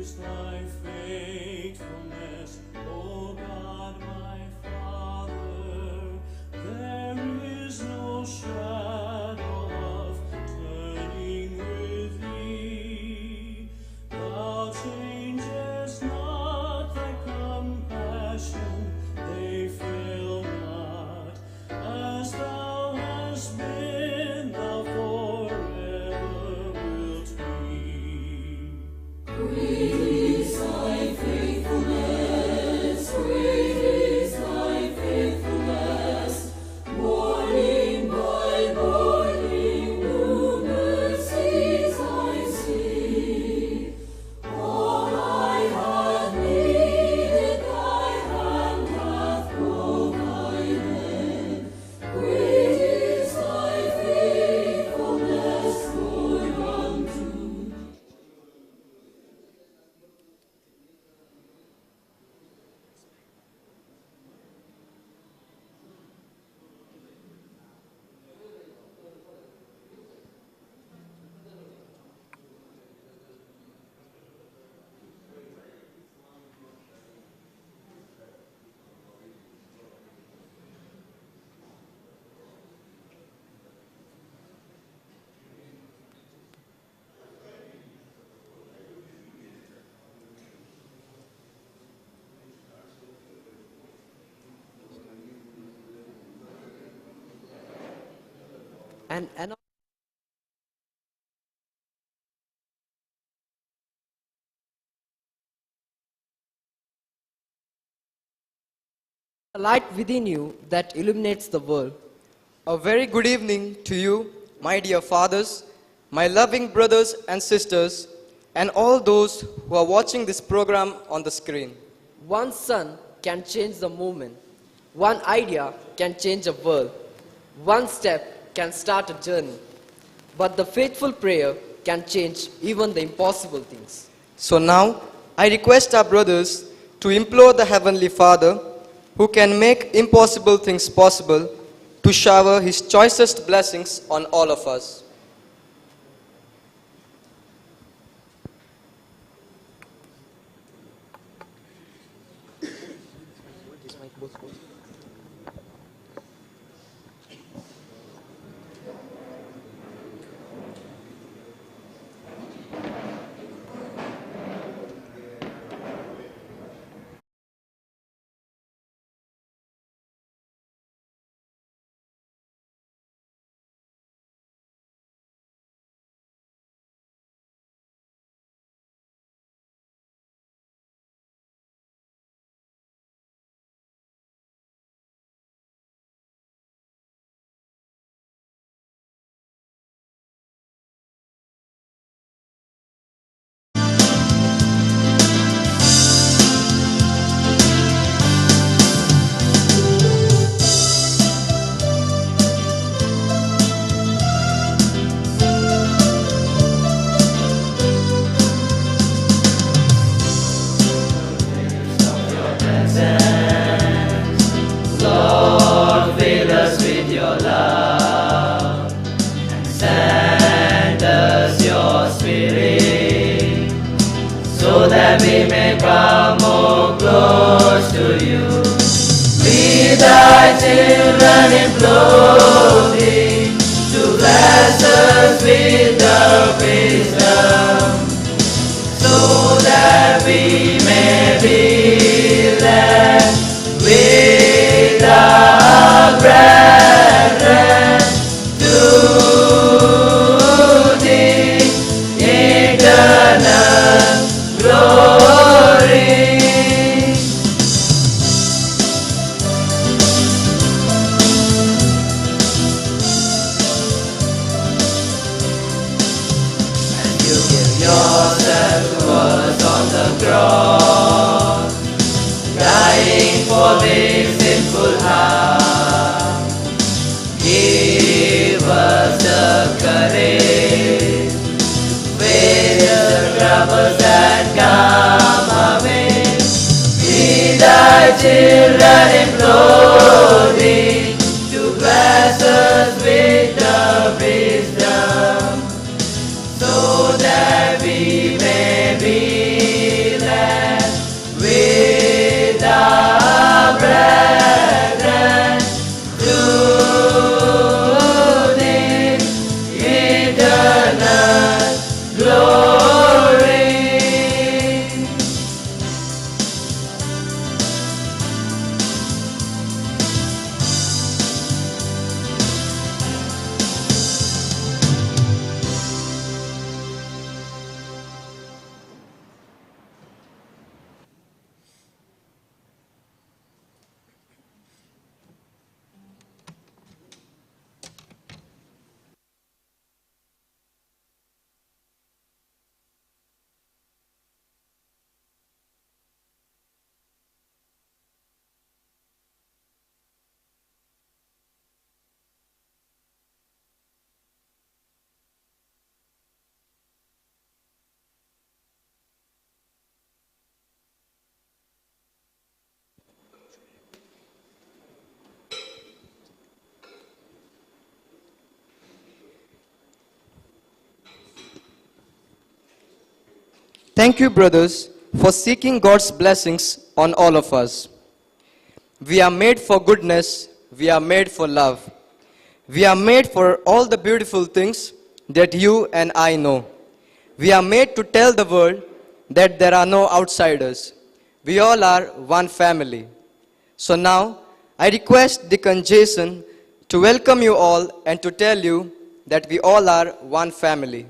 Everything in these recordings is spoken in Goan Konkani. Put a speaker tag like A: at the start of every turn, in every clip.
A: is thy faithfulness, O God my Father. There is no shadow of turning with thee. Thou changest not thy compassion, they fail not. As thou hast been, thou forever wilt be.
B: Great is thy faithfulness, great is thy faithfulness. Morning by morning, new mercies I see. All I have needed, thy hand hath provided. Great is thy faithfulness, Lord, unto me.
C: And the light within you that illuminates the world.
D: A very good evening to you, my dear fathers, my loving brothers and sisters, and all those who are watching this program on the screen.
C: One son can change the movement. One idea can change a world. One step can start a journey. But the faithful prayer can change even the impossible things.
D: So now, I request our brothers to implore the Heavenly Father, who can make impossible things possible, to shower His choicest blessings on all of us.
E: So that we may come more close to you. We thy children implore thee to bless us with the wisdom, so that we may be led with our brethren to the eternal glory. And you give yourself to us on the cross, dying for this sinful heart. Give us the courage, face the troubles that come our way. We thy children implore thee to bless us with the wisdom, so that we may be
D: Thank you, brothers, for seeking God's blessings on all of us. We are made for goodness, we are made for love. We are made for all the beautiful things that you and I know. We are made to tell the world that there are no outsiders. We all are one family. So now, I request Deacon Jason to welcome you all and to tell you that we all are one family.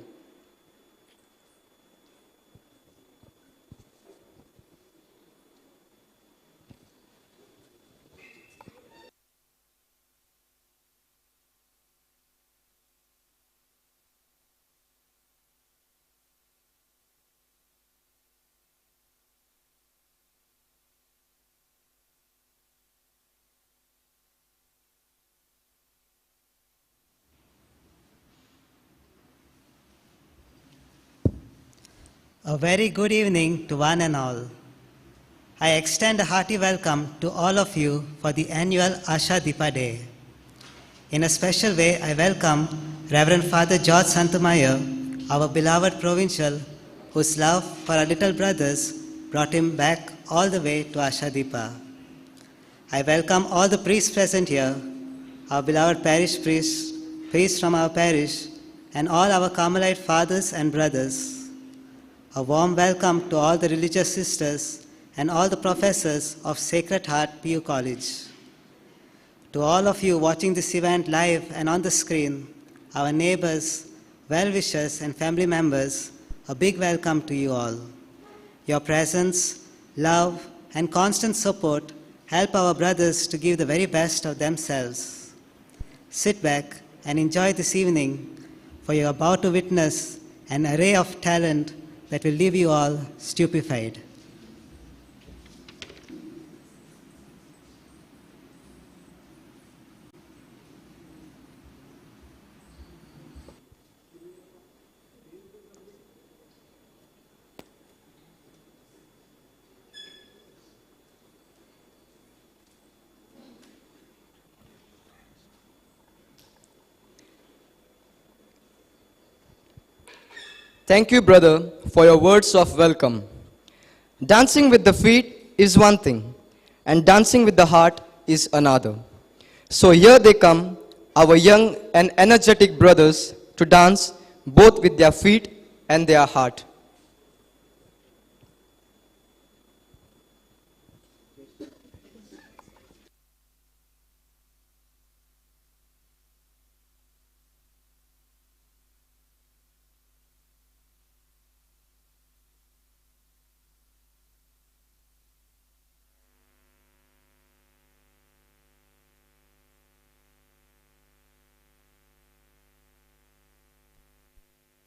F: A very good evening to one and all. I extend a hearty welcome to all of you for the annual Asha Deepa Day. In a special way, I welcome Reverend Father George Santameyer, our beloved provincial, whose love for our little brothers brought him back all the way to Asha Deepa. I welcome all the priests present here, our beloved parish priests, priests from our parish, and all our Carmelite fathers and brothers. A warm welcome to all the religious sisters and all the professors of Sacred Heart PU College. To all of you watching this event live and on the screen, our neighbors, well-wishers and family members, a big welcome to you all. Your presence, love, and constant support help our brothers to give the very best of themselves. Sit back and enjoy this evening, for you are about to witness an array of talent that will leave you all stupefied.
D: Thank you, brother, for your words of welcome. Dancing with the feet is one thing, and dancing with the heart is another. So here they come, our young and energetic brothers, to dance both with their feet and their heart.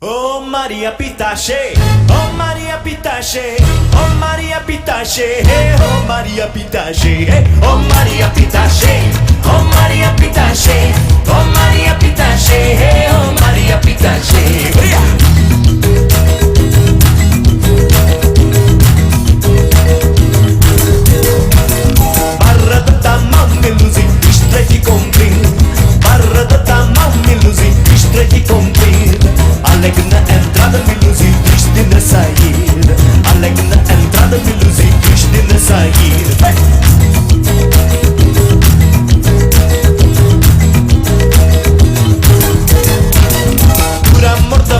A: Oh Maria Pitache, oh Maria Pitache, oh Maria Pitache, oh Maria Pitache, oh Maria Pitache, oh Maria Pitache, oh Maria Pitache, oh Maria Pitache. Barra da tamal meluzi, estreite comprido. Barra da tamal meluzi, estreite comprido. Alegre na entrada, meluzi, triste na saída. Alegre na entrada, meluzi, triste na saída. Hey! Por amor da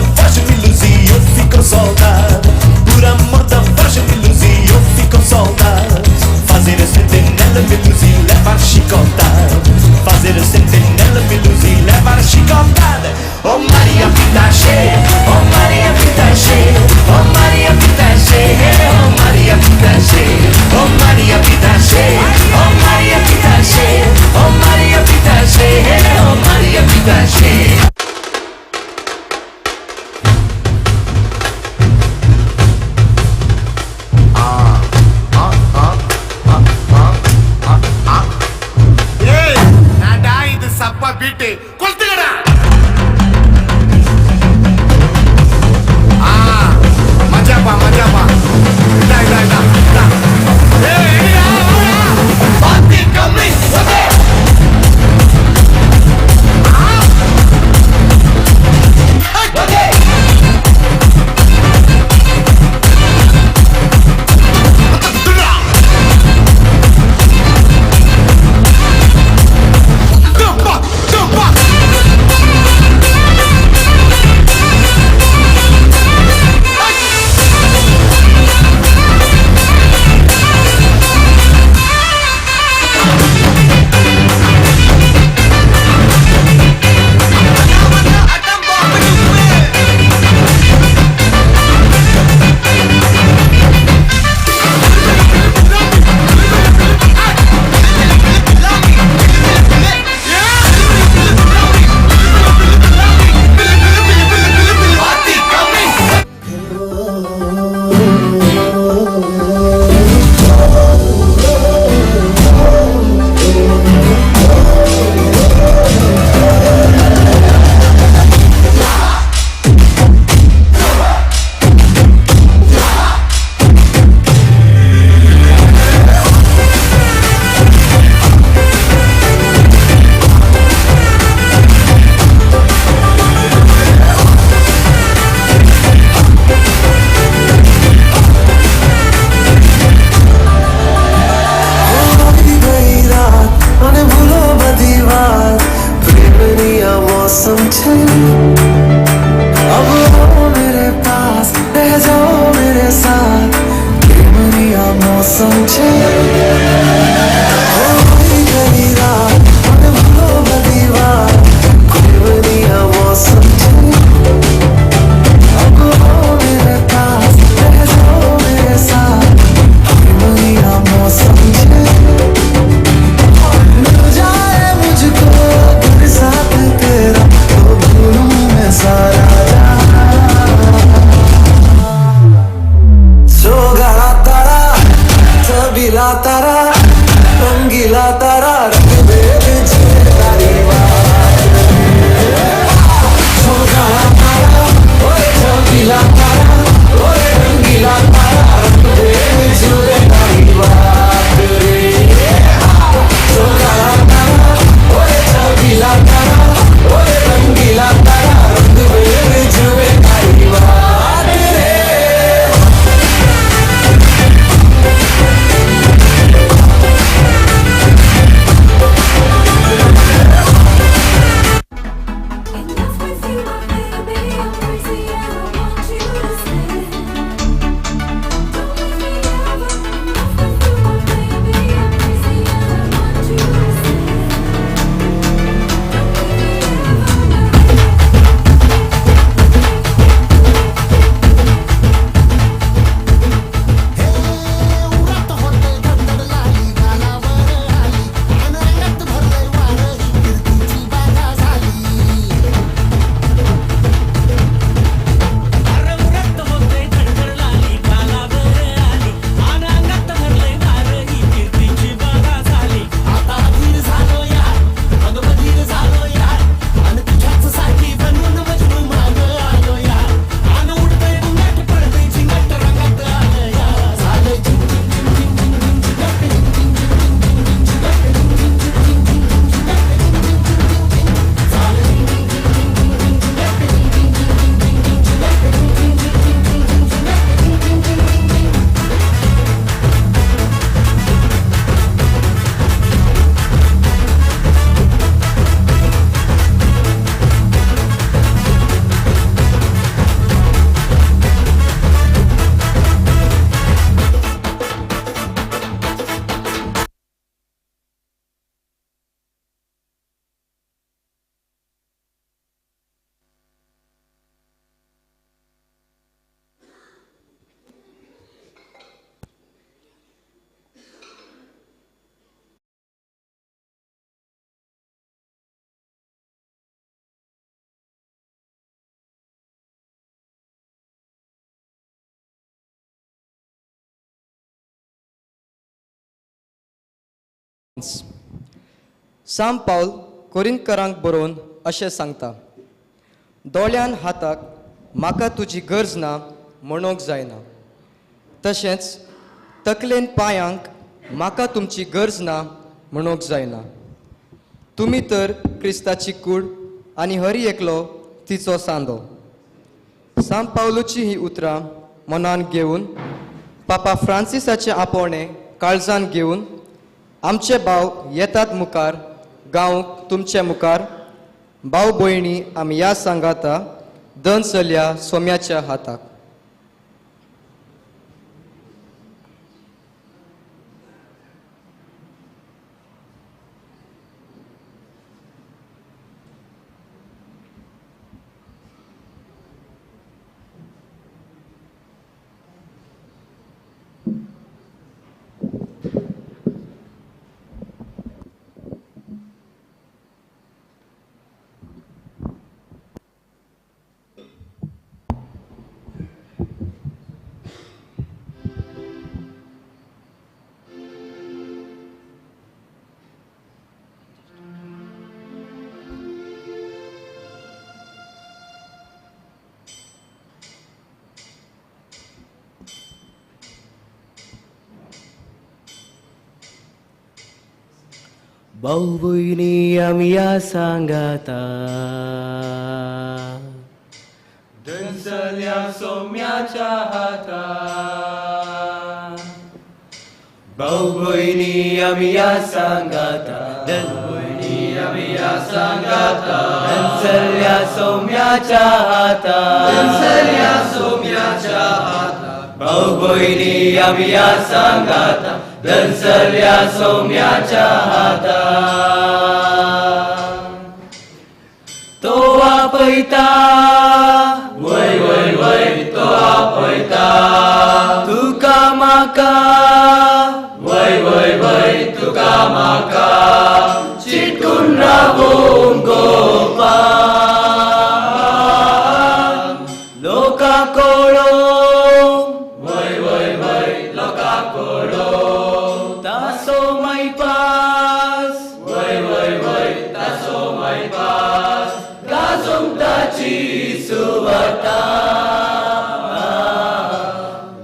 D: importance. साम पावल कोरिंतकारांक बरोवन अशें सांगता, दोळ्यान हाताक म्हाका तुजी गरज ना म्हणूंक जायना, तशेंच तकलेन पांयांक म्हाका तुमची गरज ना म्हणूंक जायना. तुमी तर क्रिस्ताची कूड आनी हरी एकलो तिचो सांदो. साम पावलूची ही उतरां मनान घेवन पापा फ्रांसिसाचें आपोवणें काळजान घेवन आमचे भाव येतात मुखार गावंक तुमचे मुखार. भाव भयणी आमी ह्या सांगाता दन चलया सोम्याच्या हाताक.
E: भाऊ भयणी आमी सांगाता दनसल्या सोम्याच्या हाता. भाऊ भयणी आमी सांगाता भयणी आमी सांगाता दनसल्या सोम्याच्या हाता दनसल्या सोम्याच्या हाता. भाऊ भयणी आमी सांगाता दनसल्या सोम्याच्या हाता. तो आपयता वय वय वय तो आपयता तुका म्हाका वय वय वय तुका म्हाका चिटकून रावूंक गोपान लोका कोळो वय वय वय लोका कोळो तासो मायपास वय वय वय तासो मायपास गाजोवंक ताची सुवाता.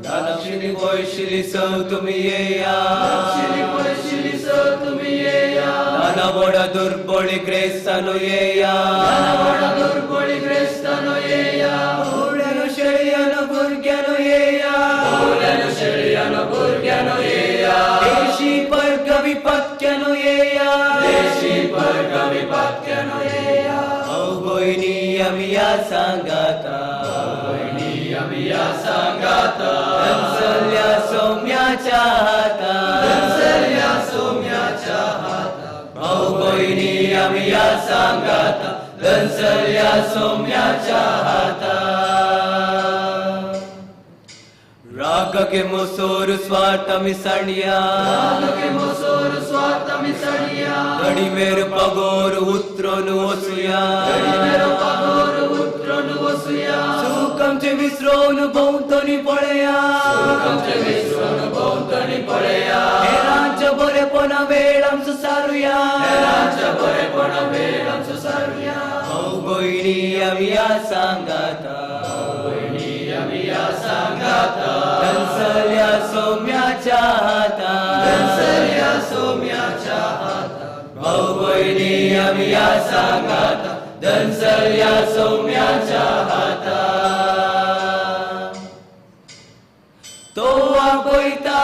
E: लागशिल्ली पयशिल्ली सौ तुमी येया लागशिल्ली पयशिल्ली सौ तुमी येया नाना व्हडा दुर्बोळी ग्रेस्तानो येया नाना व्हडा दुर्बोळी ग्रेस्तानो येया घोड्यानो शेळयानो भुरग्यानो येया घोड्यानो शेळयानो भुरग्यानो येया देशी परगवी पक्क्यानो येया देशी परगवी पक्क्यानो येया. भाऊ भयणी आमी सांगाता भयणी आमी सांगाता दनसल्या सोम्याच्या हाता दनसल्या सोम्याच्या हाता. भाऊ भयणी आमी सांगाता दनसल्या सोम्याच्या हाता. रागाके मोसोर स्वार्थ मिसणिया रागाके मोसोर स्वार्थ मिसणिया दडी मेर पगोर उतरोनु वसुया दडी मेर पगोर उतरोनु वसुया सुखमचे विसरोनु भोंवतणी पळया सुखमचे विसरोनु भोंवतणी पळया हेरांच्या बरेपणा वेळ आमचो सारुया हेरांच्या बरेपणा वेळ आमचो सारुया. भाऊ भयणी आमी सांगाता भयणी आमी सांगाता दनसल्या सोम्याच्या हाता दनसल्या सोम्याच्या हाता. भाऊ भयणी आमी सांगाता दनसल्या सोम्याच्या हाता. तो आपयता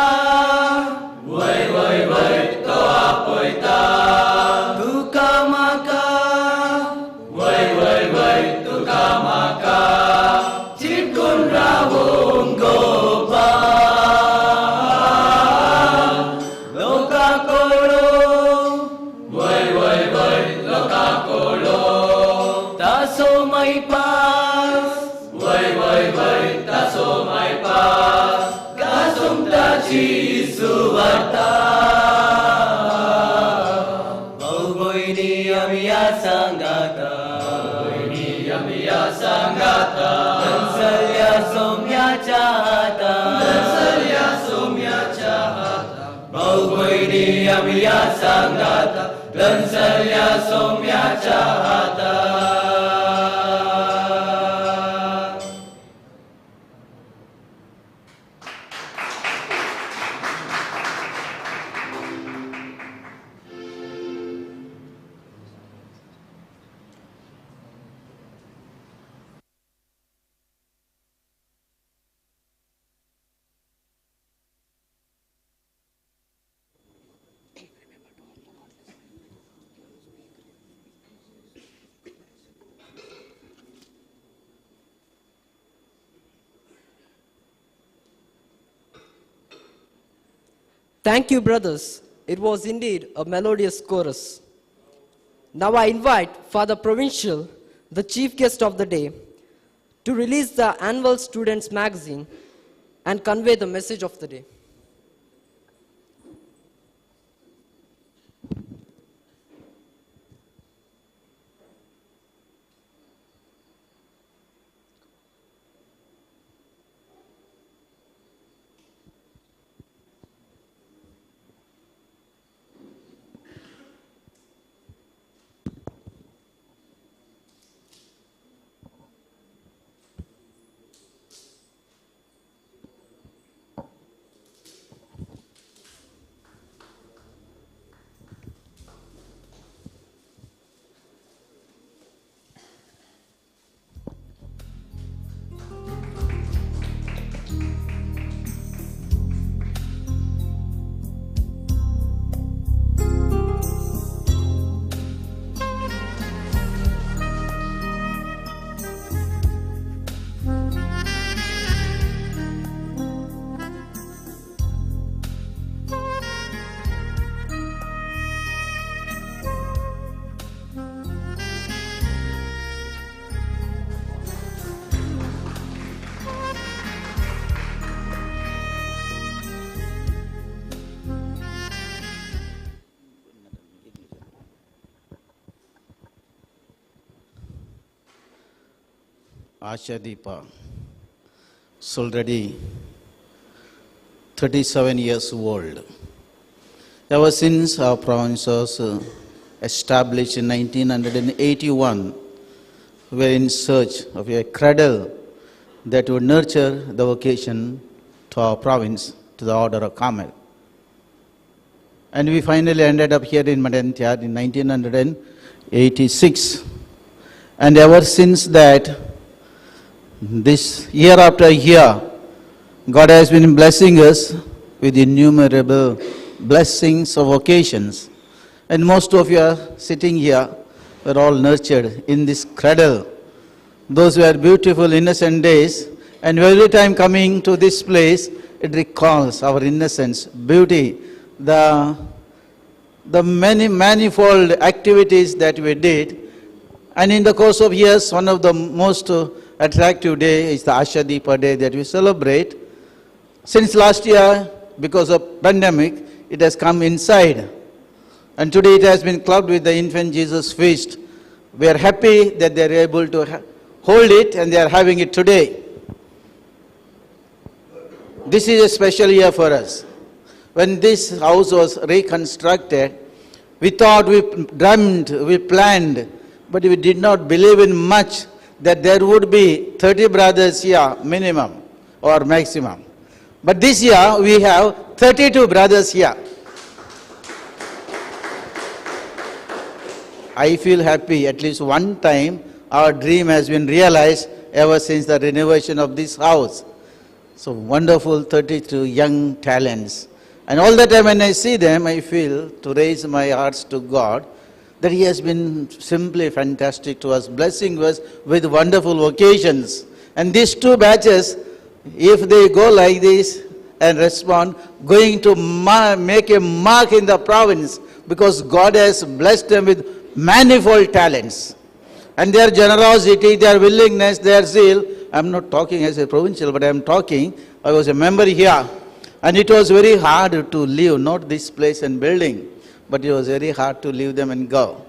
E: वय वय वय तो आपयता तुका म्हाका वय वय वय तुका म्हाका चिटकून रावूंक गोपान लोका कोळो वय वय वय लोका कोळो तासो मायपास वय वय वय तासो मायपास गाजोवंक ताची सुवार्ता. भाऊ भयणी आमी सांगाता भयणी आमी सांगाता दनसल्या सोम्याच्या हाता दनसल्या सोम्याच्या हाता. भाऊ भयणी भयणी आमया सांगाता, दनसल्या सोम्याच्या हाता.
C: Thank you, brothers. It was indeed a melodious chorus. Now I invite Father Provincial, the chief guest of the day, to release the annual Students' Magazine and convey the message of the day.
G: Asha Deepa is already 37 years old. Ever since our province was established in 1981, we were in search of a cradle that would nurture the vocation to our province, to the Order of Carmel. And we finally ended up here in Madantyar in 1986. And ever since that, this year after year, God has been blessing us with innumerable blessings of vocations. And most of you are sitting here, were all nurtured in this cradle. Those were beautiful, innocent days. And every time coming to this place, it recalls our innocence, beauty, the many manifold activities that we did. And in the course of years, one of the most attractive day is the Asha Deepa Day that we celebrate. Since last year, because of pandemic, it has come inside. And today it has been clubbed with the Infant Jesus Feast. We are happy that they are able to hold it, and they are having it today. This is a special year for us. When this house was reconstructed, we thought, we dreamed, we planned, but we did not believe in much that there would be 30 brothers here, minimum or maximum. But this year, we have 32 brothers here. I feel happy at least one time our dream has been realized ever since the renovation of this house. So wonderful 32 young talents. And all the time when I see them, I feel to raise my hearts to God that He has been simply fantastic to us, blessing us with wonderful vocations. And these two batches, if they go like this and respond, going to make a mark in the province, because God has blessed them with manifold talents. And their generosity, their willingness, their zeal. I'm not talking as a provincial, but I'm talking, I was a member here. And it was very hard to leave, not this place and building, but it was very hard to leave them and go.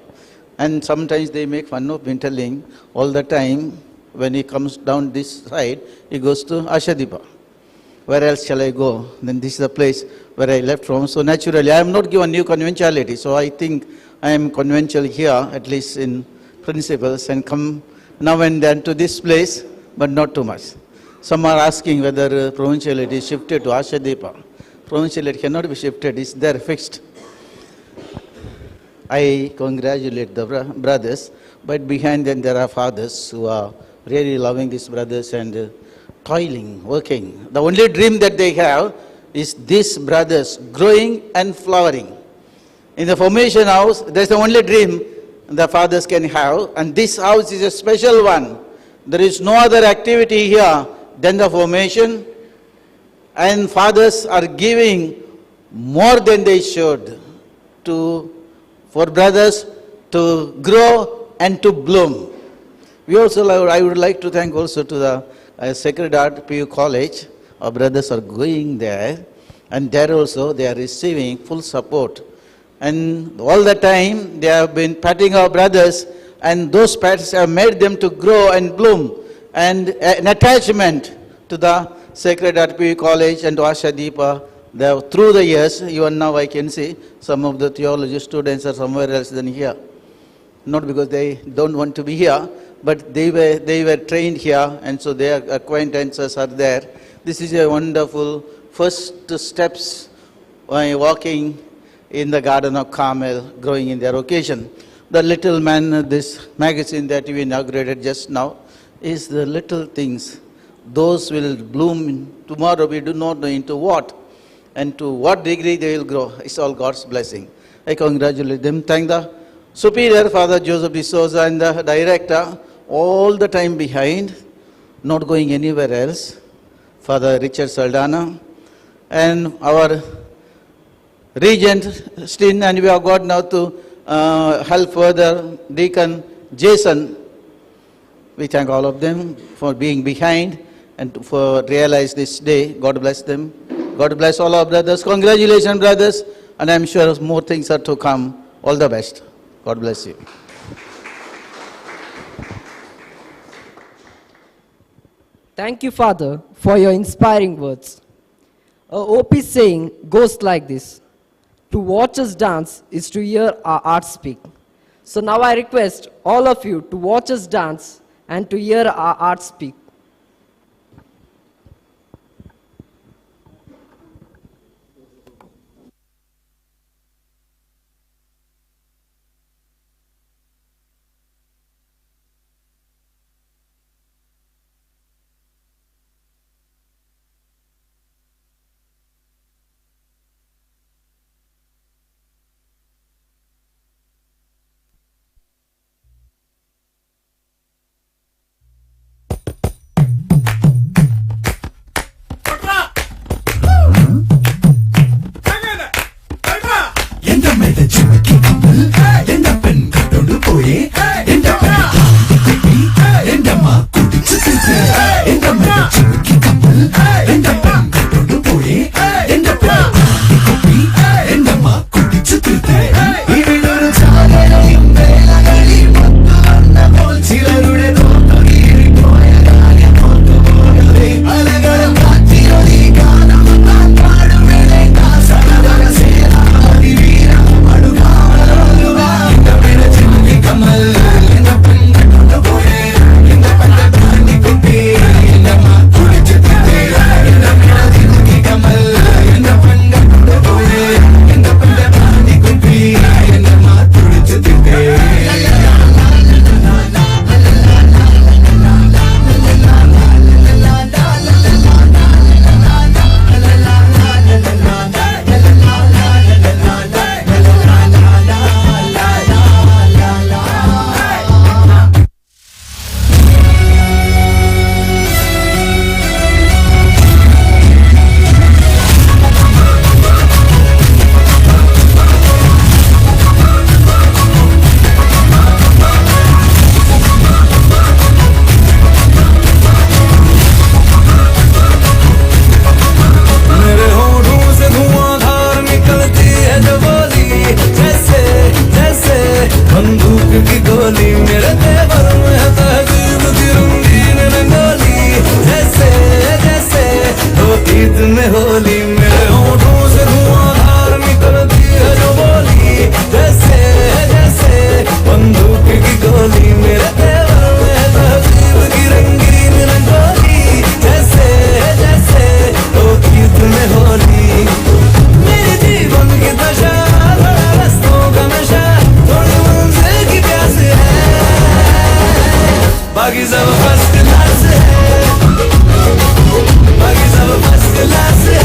G: And sometimes they make fun of me, telling all the time, when he comes down this side, he goes to Asha Deepa. Where else shall I go? Then this is the place where I left from. So naturally, I am not given new conventuality. So I think I am conventual here, at least in principles, and come now and then to this place, but not too much. Some are asking whether provinciality is shifted to Ashadeepa. Provinciality cannot be shifted, it's there fixed. I congratulate the brothers, but behind them there are fathers who are really loving these brothers and toiling, working. The only dream that they have is these brothers growing and flowering. In the formation house, that's the only dream the fathers can have, and this house is a special one. There is no other activity here than the formation, and fathers are giving more than they should for brothers to grow and to bloom. We also, I would like to thank also to the Sacred Heart PU College. Our brothers are going there, and there also they are receiving full support. And all the time they have been patting our brothers, and those pats have made them to grow and bloom, and an attachment to the Sacred Heart PU College and to Ashadeepa. Through the years, even now I can see some of the theology students are somewhere else than here. Not because they don't want to be here, but they were trained here, and so their acquaintances are there. This is a wonderful first steps by walking in the Garden of Carmel, growing in their vocation. The Little Man, this magazine that we inaugurated just now, is the little things. Those will bloom tomorrow. We do not know into what and to what degree they will grow. It's all God's blessing. I congratulate them. Thank the Superior, Father Joseph D'Souza, and the director, all the time behind, not going anywhere else. Father Richard Saldana, and our Regent Stin, and we have got now to help further Deacon Jason. We thank all of them for being behind and for realize this day. God bless them. God bless all our brothers. Congratulations, brothers. And I'm sure more things are to come. All the best. God bless you.
C: Thank you, Father, for your inspiring words. A OP saying goes like this: to watch us dance is to hear our art speak. So now I request all of you to watch us dance and to hear our art speak.
E: में होली। मेरे होठों से धुआंधार निकलती है जो बोली, जैसे जैसे बंदूक की गोली। मेरे तेवर में तहजीब की रंगीन रंगोली, जैसे जैसे होती तुम्हें होली। मेरे जीवन की दशा, थोड़ा रस्तों का नशा, थोड़ी मंजिल की प्यास है, बाकी सब फर्स्ट क्लास है, बाकी सब फर्स्ट क्लास है,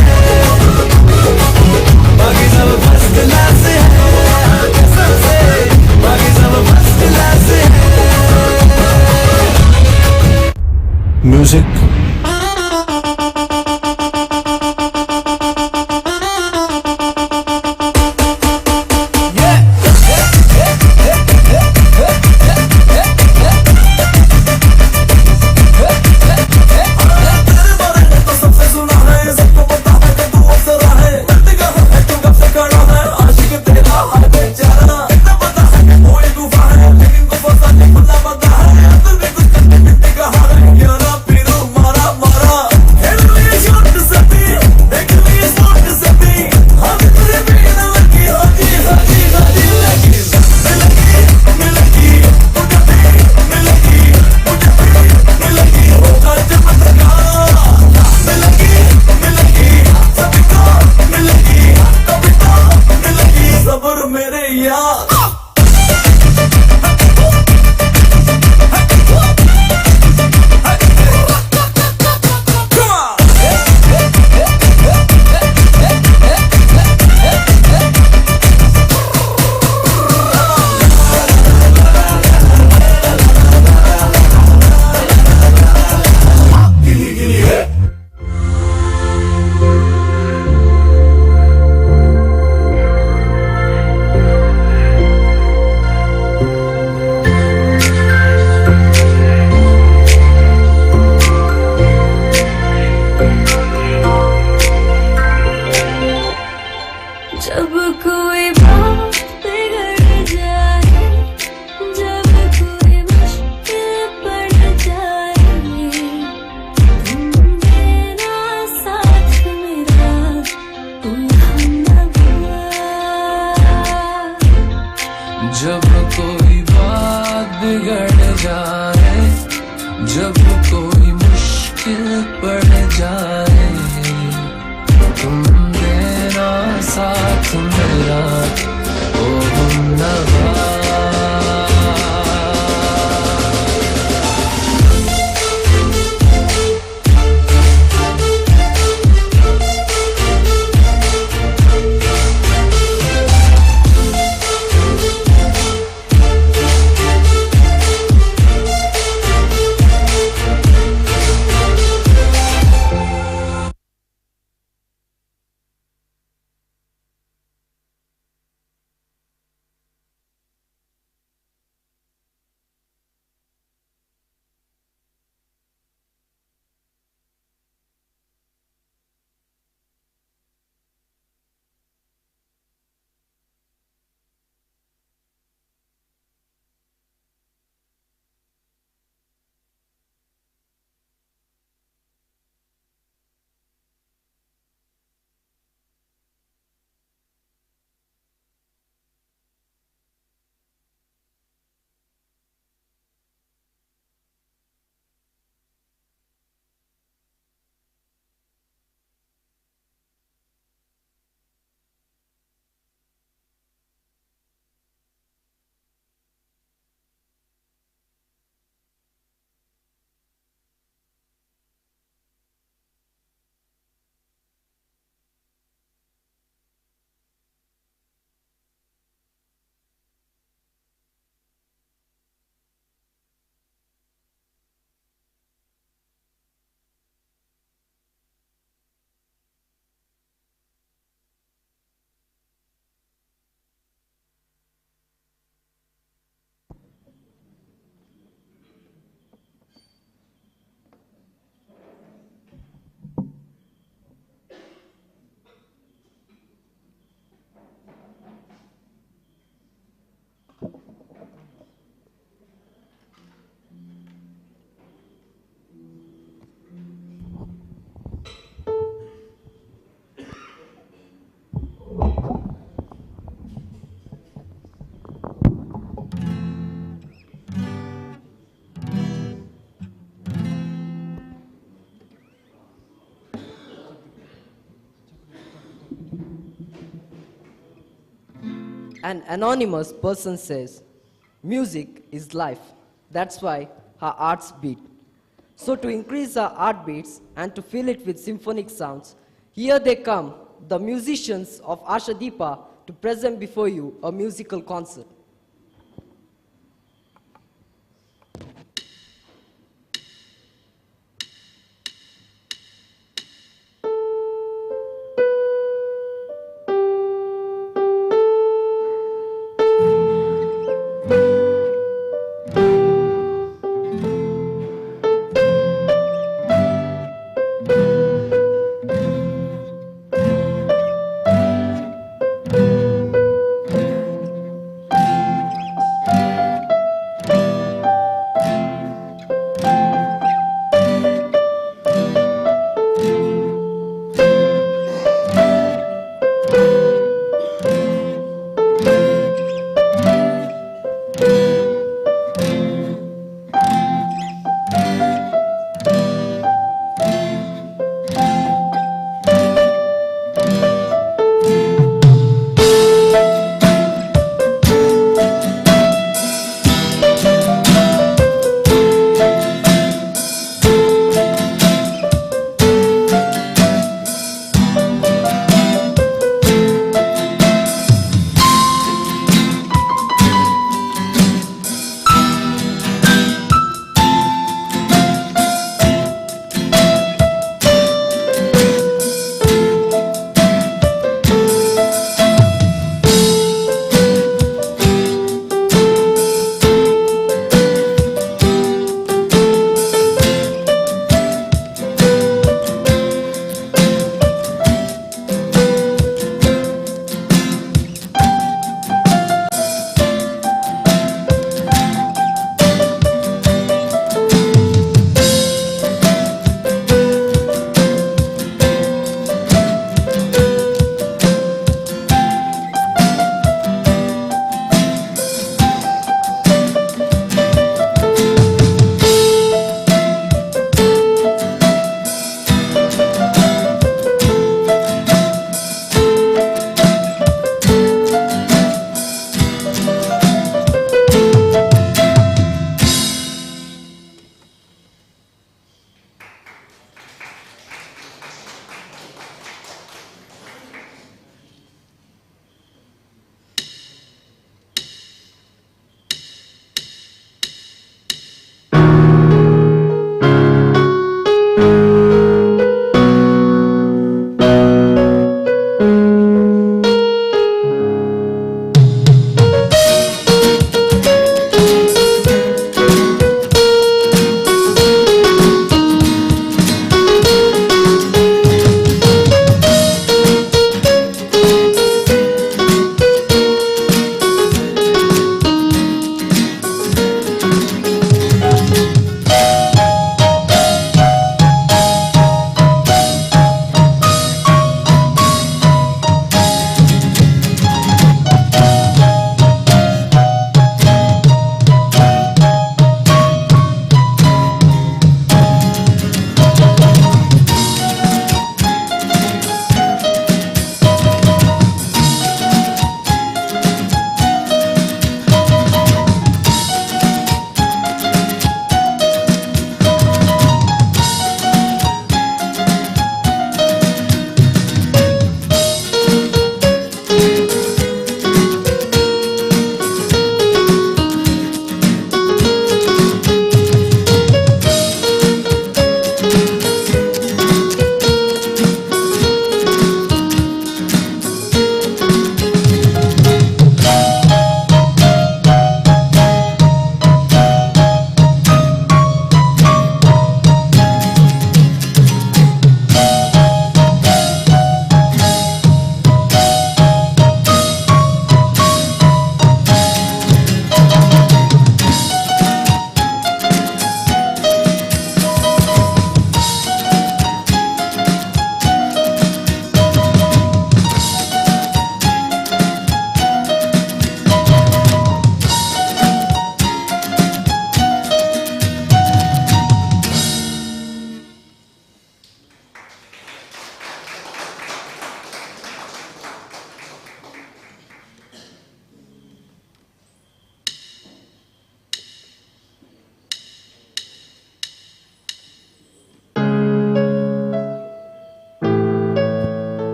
E: बाकी सब फर्स्ट क्लास है, कसम से बाकी सब फर्स्ट क्लास है।
A: Music.
B: जब कोई बात बिगड़ जाए, जब कोई मुश्किल पड़ जाए, तुम देना साथ मेरा, तुम हमनवा।
E: जब कोई बात बिगड़ जाए, जब कोई मुश्किल पड़ जाए, तुम देना साथ मेरा, ओ हमनवा।
C: An anonymous person says, music is life. That's why our hearts beat. So to increase our heartbeats and to fill it with symphonic sounds, here they come, the musicians of Ashadeepa, to present before you a musical concert.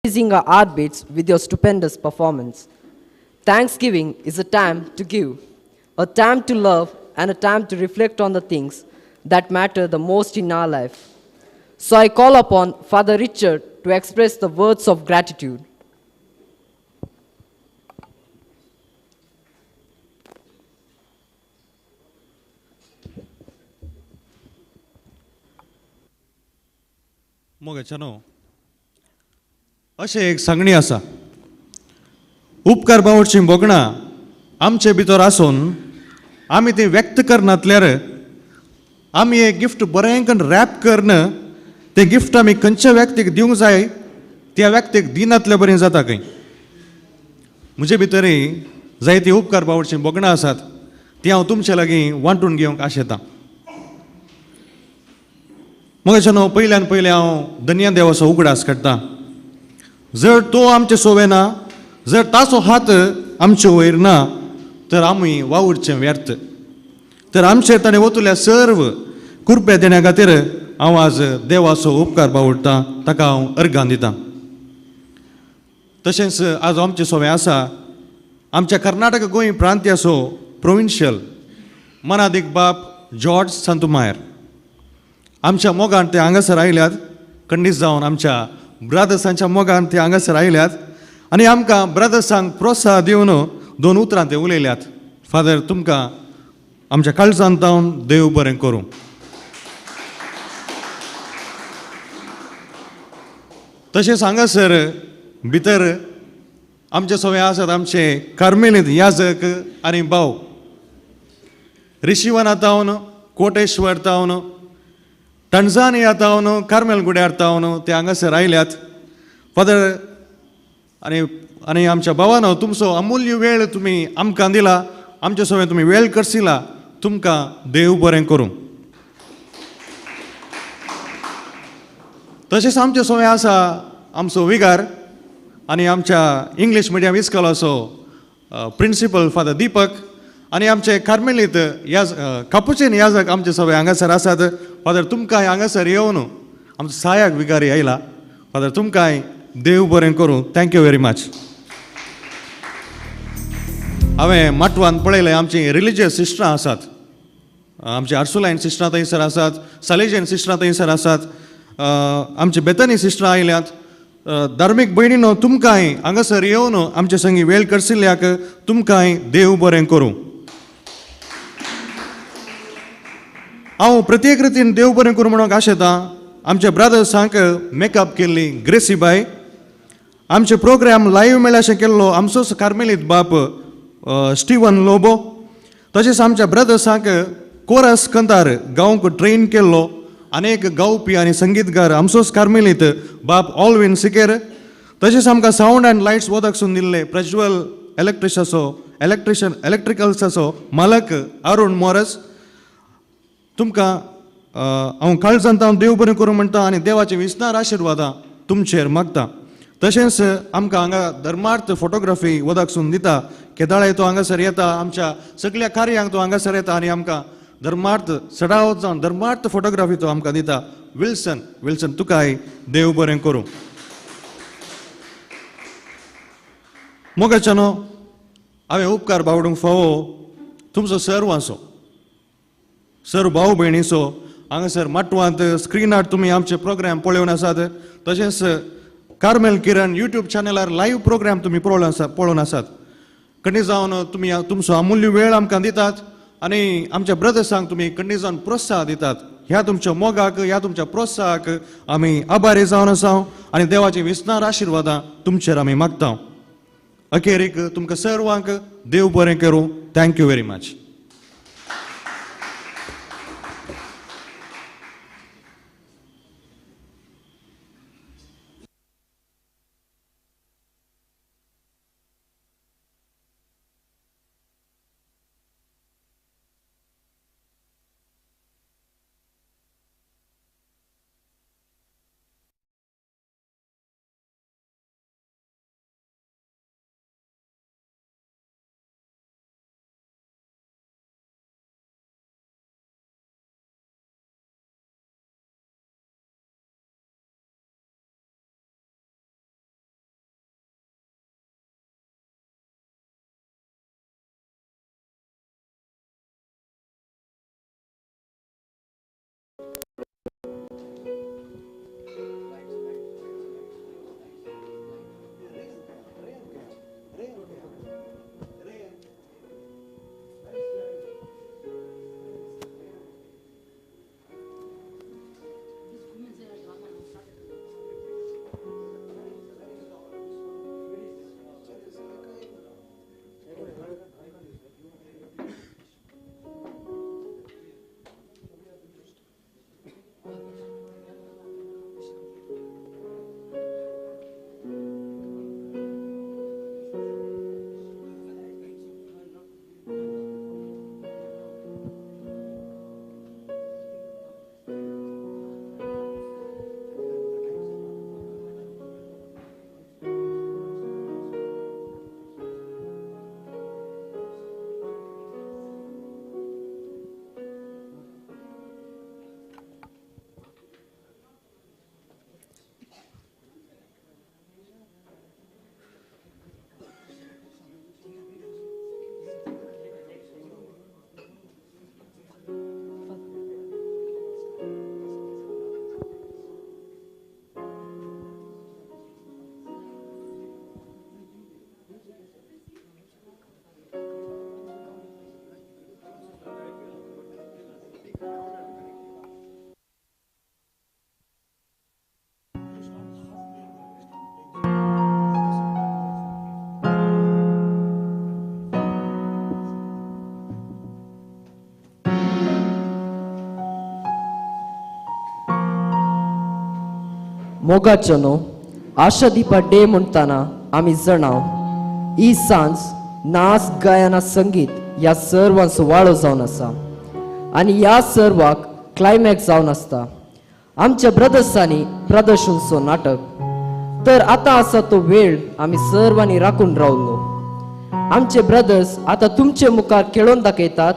C: Raising our heartbeats with your stupendous performance. Thanksgiving is a time to give, a time to love, and a time to reflect on the things that matter the most in our life. So I call upon Father Richard to express the words of gratitude.
H: मोगाच्यानो, अशें एक सांगणी आसा, उपकार बावडचीं भोगणां आमचे भितर आसून आमी ती व्यक्त करनातल्यार आमी एक गिफ्ट बरें करून रॅप करून तें गिफ्ट आमी खंयच्या व्यक्तीक दिवंक जाय त्या व्यक्तीक दिनातल्या बरें जाता खंय. म्हजे भितरय जायतीं उपकार बावडचीं भोगणां आसात, ती हांव तुमचे लागीं वांटून घेवंक आशेतां. मोगाच्यानो, पयल्यान पयलें हांव धन्या देवाचो उगडास काडटा. जर तो आमचे सोवे ना, जर ताचो हात आमचे वयर ना, तर आमी वावुरचें व्यर्थ. तर आमचेर ताणें वतल्या सर्व कृपया देण्या खातीर हांव आज देवाचो उपकार बावडटा, ताका हांव अर्गां दितां. तशेंच आज आमचे सोवे आसा आमच्या कर्नाटक गोंय प्रांत्याचो प्रोविन्शियल मनादीक बाप जॉर्ज संतुमायर. आमच्या मोगान ते हांगासर आयल्यात, खंडीत जावन आमच्या ब्रदर्सांच्या मोगान ते हांगासर आयल्यात आनी आमकां ब्रदर्सांक प्रोत्साह दिवन दोन उतरां ते उलयल्यात. फादर, तुमकां आमच्या काळजांत जावन देव बरें करूं. तशेंच हांगासर भितर आमचे सगळे आसात आमचे कार्मेलीत याजक आनी भाव रिशिवना तावन, कोटेश्वर तावन, टंजानिया तावन, कार्मेल गुड्यार तावन ते हांगासर आयल्यात. फादर आनी आनी आमच्या भावानो, तुमचो अमूल्य वेळ तुमी आमकां दिला, आमच्या सगळें तुमी वेळ करसिला, तुमकां देव बरें करूं. तशेंच आमचे सगळें आसा आमचो विगार आनी आमच्या इंग्लीश मिडियम इस्कोलाचो प्रिंसिपल फादर दीपक आनी आमचे कार्मेलीत याज कापुचीन याजक आमचे सगळे हांगासर आसात. फादर, तुमकांय हांगासर येवन आमचो सहायक विगारी आयला. फादर, तुमकांय देव बरें करूं. Thank you very much. हांवें माटवान पळयलें आमची रिलिजियस सिस्टरां आसात, आमची आर्सुलायन सिस्टरां थंयसर आसात, सालेजियन सिस्टरां थंयसर आसात, आमची बेतनी सिस्टरां आयल्यात. धार्मीक भयणीनो, तुमकांय हांगासर येवन आमचे संगी वेळ करसिल्ल्याक तुमकांय देव बरें करूं. हांव प्रत्येक रितीन देव बरें करूं म्हणूंक आशेतां. आमच्या ब्रदर्सांक मेकअप केल्ली ग्रेसी बाय, आमचे प्रोग्राम लायव्ह मेळ्ळ्या अशें केल्लो आमचोच कार्मेलीत बाप स्टिवन लोबो, तशेंच आमच्या ब्रदर्सांक कोरस कंतार गावंक ट्रेन केल्लो अनेक गावपी आनी संगीतकार आमचोच कार्मेलीत बाप ऑलविन सिकेर, तशेंच आमकां सावंड अँड लायट्स वदकसून दिल्ले प्रज्वल इलेक्ट्रिशाचो इलेक्ट्रिशन इलेक्ट्रिकल्साचो मालक अरुण मोरस. तुमकां हांव काळजांत हांव देव बरें करूं म्हणटा आनी देवाचे विस्तार आशिर्वादां तुमचेर मागता. तशेंच आमकां हांगा धर्मार्थ फोटोग्राफी वदकसून दिता केदाळे तो हांगासर येता, आमच्या सगळ्या कार्यांक तो हांगासर येता आनी आमकां धर्मार्थ सडावत जावन धर्मार्थ फोटोग्राफी तो आमकां दिता. विल्सन, विल्सन तुकाय देव बरें करूं. मोगाच्यानो, हांवें उपकार बावडूंक फावो तुमचो सर्वांचो, सर भाव भयणीचो. हांगासर माटवांत स्क्रिनार तुमी आमचे प्रोग्राम पळोवन आसात, तशेंच कार्मेल किरण युट्यूब चॅनलार लायव्ह प्रोग्राम तुमी पळोवन आसात. खंडी जावन तुमी तुमचो अमूल्य वेळ आमकां दितात आनी आमच्या ब्रदर्सांक तुमी खंडी जावन प्रोत्साह दितात. ह्या तुमच्या मोगाक, ह्या तुमच्या प्रोत्साहाक आमी आभारी जावन आसा आनी देवाची विस्तार आशिर्वादां तुमचेर आमी मागता. अखेरीक तुमकां सर्वांक देव बरें करूं. Thank you very much.
C: मोगाचो न्हू आशा दिपा डे म्हणटाना आमी जाणाव ही सांज नाच गायना संगीत ह्या सर्वांचो वाळो जावन आसा आनी ह्या सर्वाक क्लायमॅक्स जावन आसता आमच्या ब्रदर्सांनी प्रदर्शनचो नाटक. तर आतां आसा तो वेळ आमी सर्वांनी राखून रावलो. आमचे ब्रदर्स आतां तुमचे मुखार खेळोवन दाखयतात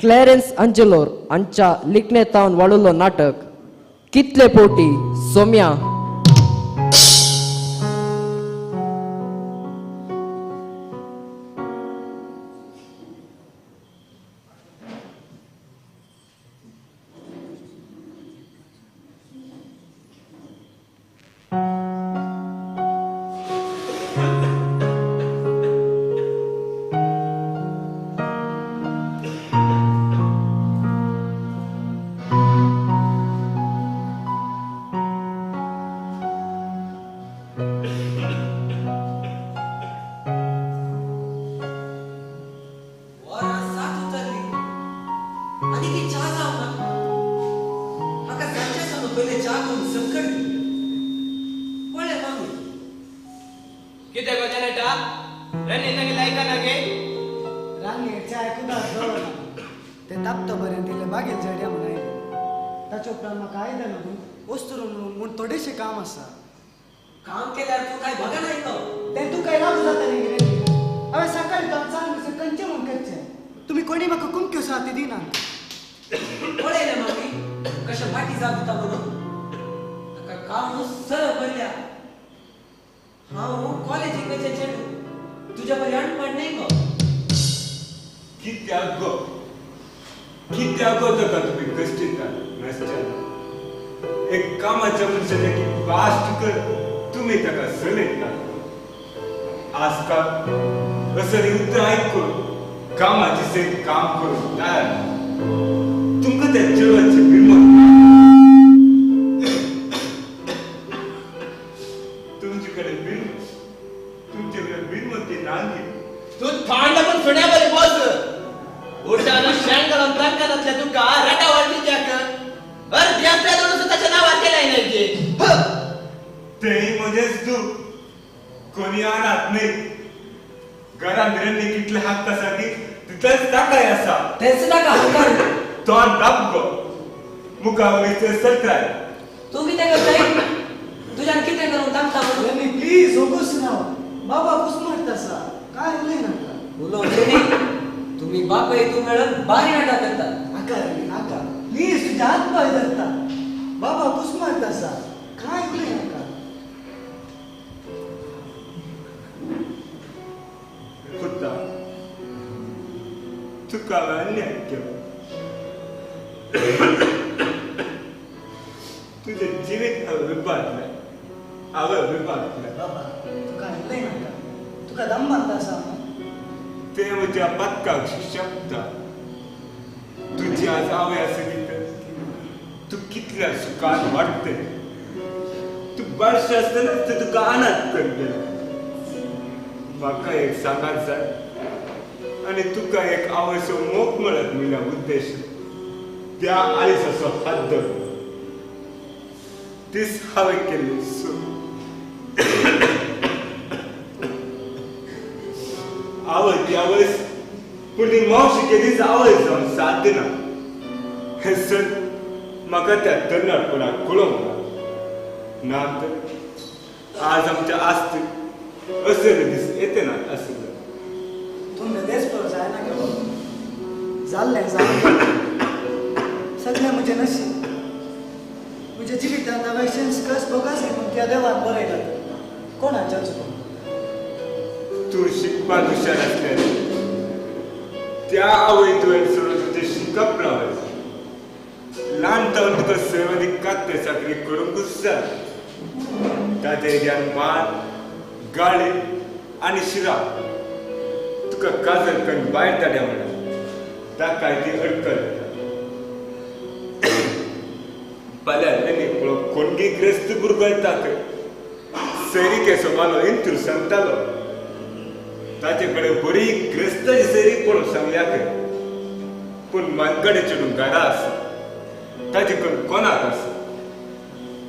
C: क्लॅरन्स अंजेलोर हांच्या लिखणेतावन वाडुल्लो नाटक कितले पोटी सोम्या.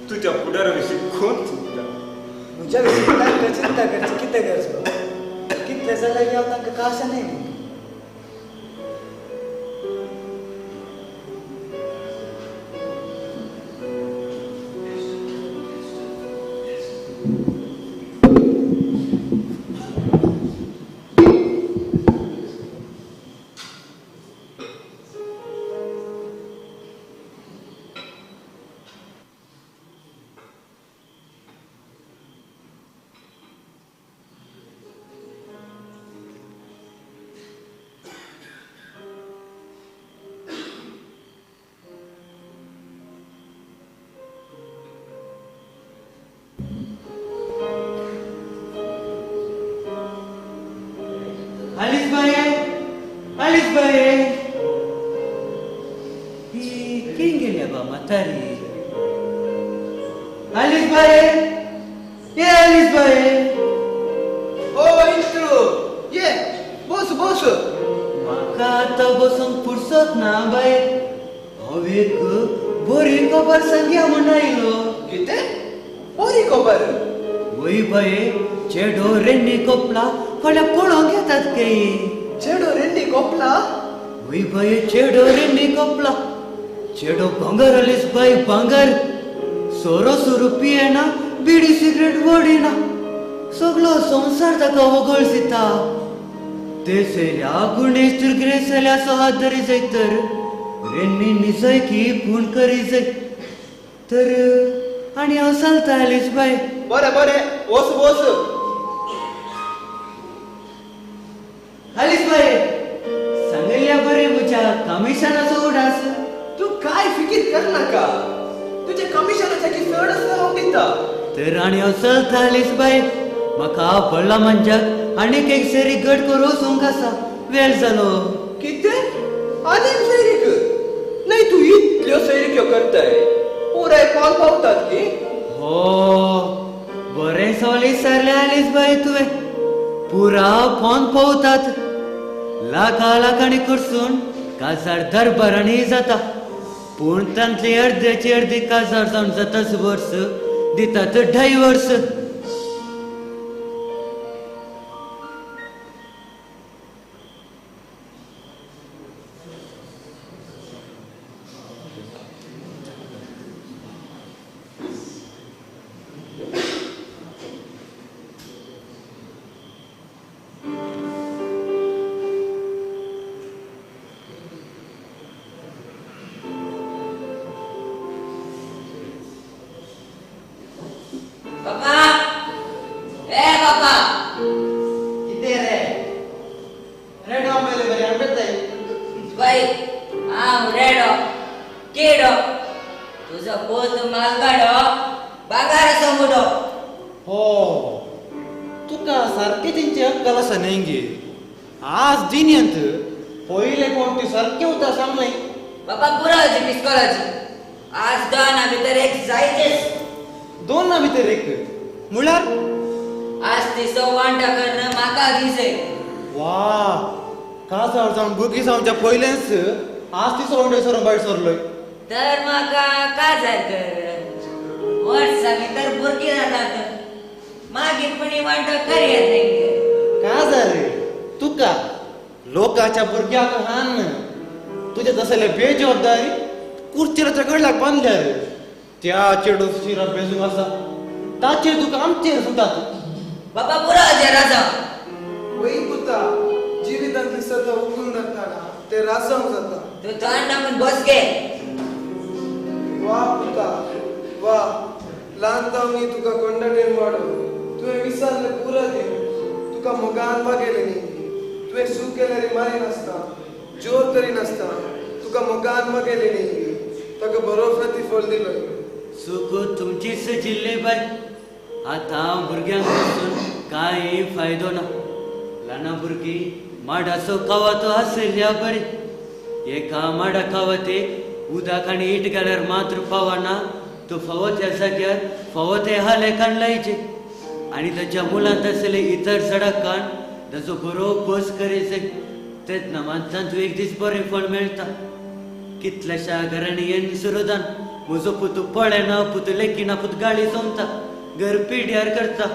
I: तुज्या फुडारा विशीं कोण चिंता?
J: म्हज्या विशीं तांकां चिंता करची कितें गरज बाबा? कितलें जाल्यार हांव तांकां काश न्ही.
K: तर रेन्नी निजय की खून करी जाय तर आनी हांव चलता आलीस बाय.
D: बरें बरें वोस वोस.
K: आलीस बाय सांगल्या बरें म्हज्या कमिशनाचो उडास.
D: तूं काय फिकीर करनाका, तुज्या कमिशनाच्या की चड आसा हांव दिता.
K: तर आनी हांव चलता आलीस बाय. म्हाका पडला मनशाक आनीक एक सेरी गट करून वचूंक आसा, वेळ जालो.
D: कितें आनीक सैरीक? नाही तूं इतल्यो सैरिक्यो करताय, पुराय पावन पावतात की?
K: हो बरें सवाल विचारलें आलीस बाय तुवें. पुरा फोन पावतात, लाखा लाखांनी खर्चून काजार दरबारांनी जाता, पूण तांतली अर्द्याची अर्दी काजार जावन जाताच वर्स दितात डायवर्स.
L: पयलेंच आज ती सवंडे सरून भायर सरलोय.
M: तर म्हाका काजार कर, वर्सा भितर भुरगीं जातात, मागीर पुणी वांटो करया.
L: काजार तुका लोकांच्या भुरग्याक हान तुज्या तसले बेजबाबदारी कुर्चेराच्या कडल्याक बांदल्यार त्या चेडू शिरा बेजूंक आसा ताचेर तुका आमचेर सुद्दां.
M: बाबा पुरो राजा
N: वय पुता जिवितांतली सदां उगून जाता ते राजांव जाता.
M: तूं थंड म्हूण बस गे.
N: वा पुता वा, ल्हान जावनी तुका कोंडाटेन वाडो, तुवें विसरलें पुरा दिन, तुका मोगान वागयलें न्ही, तुवें सूख केल्यार मारी नासता, जोर करी नासता, तुका मोगान वागयलें न्ही, ताका बरो प्रतिफळ दिलो.
K: सुख तुमचीच जिल्ले बाय. आतां भुरग्यांक वचून कांय फायदो ना. ल्हान भुरगीं माडाचो कवातो आशिल्ल्या बरें, एका माडा कवातेक उदक आनी it घाल्यार मात्र पावना, तो फावो त्या जाग्यार फावो ते हाले काण लायचे आनी ताच्या मुळांत आसले इतर झाडां काण ताचो बरो बस करीचे. तेन्ना मात तांतूं एक दीस बरें फळ मेळटा. कितल्याशा घरांनी येन सुरोदान म्हजो पुतू पळयना, पुतू लेखिना, पुत गाळी सोमता, घर पिड्यार करता.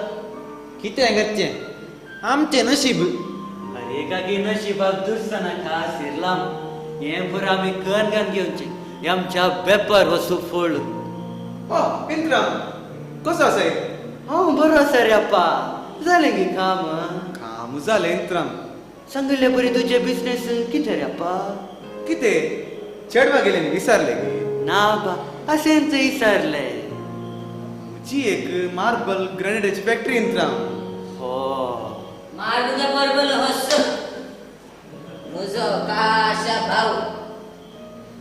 L: कितें करचें, आमचें नशीब.
K: अरे काकी नशिबाक दुसनाका सिरलाम. हें पुरो आमी कन घान घेवचें, हें आमच्या वेपार वसू फळ.
L: ओ इंद्रा, कसो आसा?
K: हांव बरो आसा रे आप्पा. जालें गे काम?
L: काम जालें इंत्राम.
K: सांगिल्ले बरी तुजे बिजनेस कितें रे आप्पा?
L: कितें चेडवा गेले न्ही विसारले गे?
K: ना बा, अशेंच विसारलें.
L: म्हजी एक मार्बल ग्रेनायटाची फॅक्टरी इंत्राम.
K: हो
M: मार तुझा मार्बल हस. म्हजो काशा भाऊ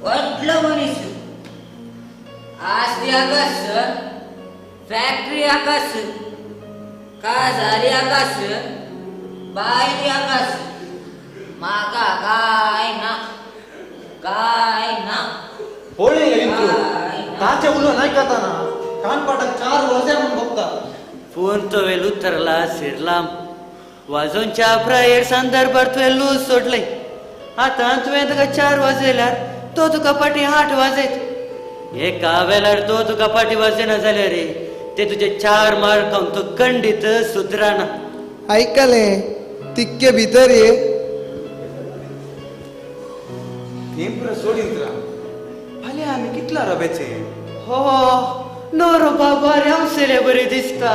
M: व्हडलो मनीस. आसली आकाश, फॅक्टरी आकाश, काजारी आकाश, बायली आकाश. म्हाका काय ना, काय ना.
L: पळय इंद्रू, ताचें उलोवन आयकतना कानपाटाक 4 वजां म्हूण भोगता.
K: फोन तो वेल उतरला सिरलाम. वाजोवच्या प्रायेर संदर्भार तुवें लूज सोडलें. आतां तुवें तुका 4 वाजयल्यार तो तुका फाटीं 8 वाजयत. एका वेळार तो तुका फाटीं वाजयना जाल्यार रे ते तुजे 4 मार खावन तूं खंडीत सुदराना.
N: आयकलें तिक्के भितर ये.
L: तें पुरो सोड इंद्रा, फाल्यां आमी कितला रब्याचे?
K: हो नोरो बाबा रे, हांव सेले बरें दिसता.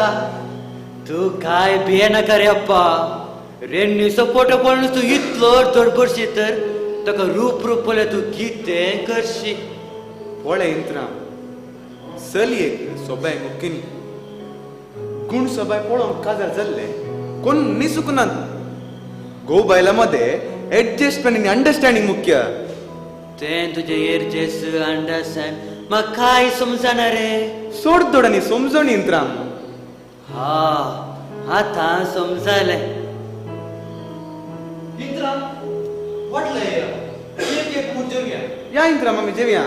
K: तूं काय भियेनाका रे अप्पा. रेणनीचो फोटो पळोवन तूं इतलो दडबडशी तर ताका रूप रूप पळय तूं कितें करशी.
L: पळय इंत्रा, चलयेक सोबाय मुख्य न्ही, गुण सोबाय पळोवंक काजार जाल्ले कोण न्ही चुकनात. घोव बायलां मदें एडजस्टमेंट आनी अंडरस्टँडींग मुख्य.
K: तें तुजें एडजस्ट अंडरस्टँड म्हाका कांय समजना रे.
L: सोड दोडांनी समजून इंत्राम.
K: हा आतां समजलें.
L: इंद्रा वाटलें एक एक मूठ जेवया. या इंद्रा आमी जेवया.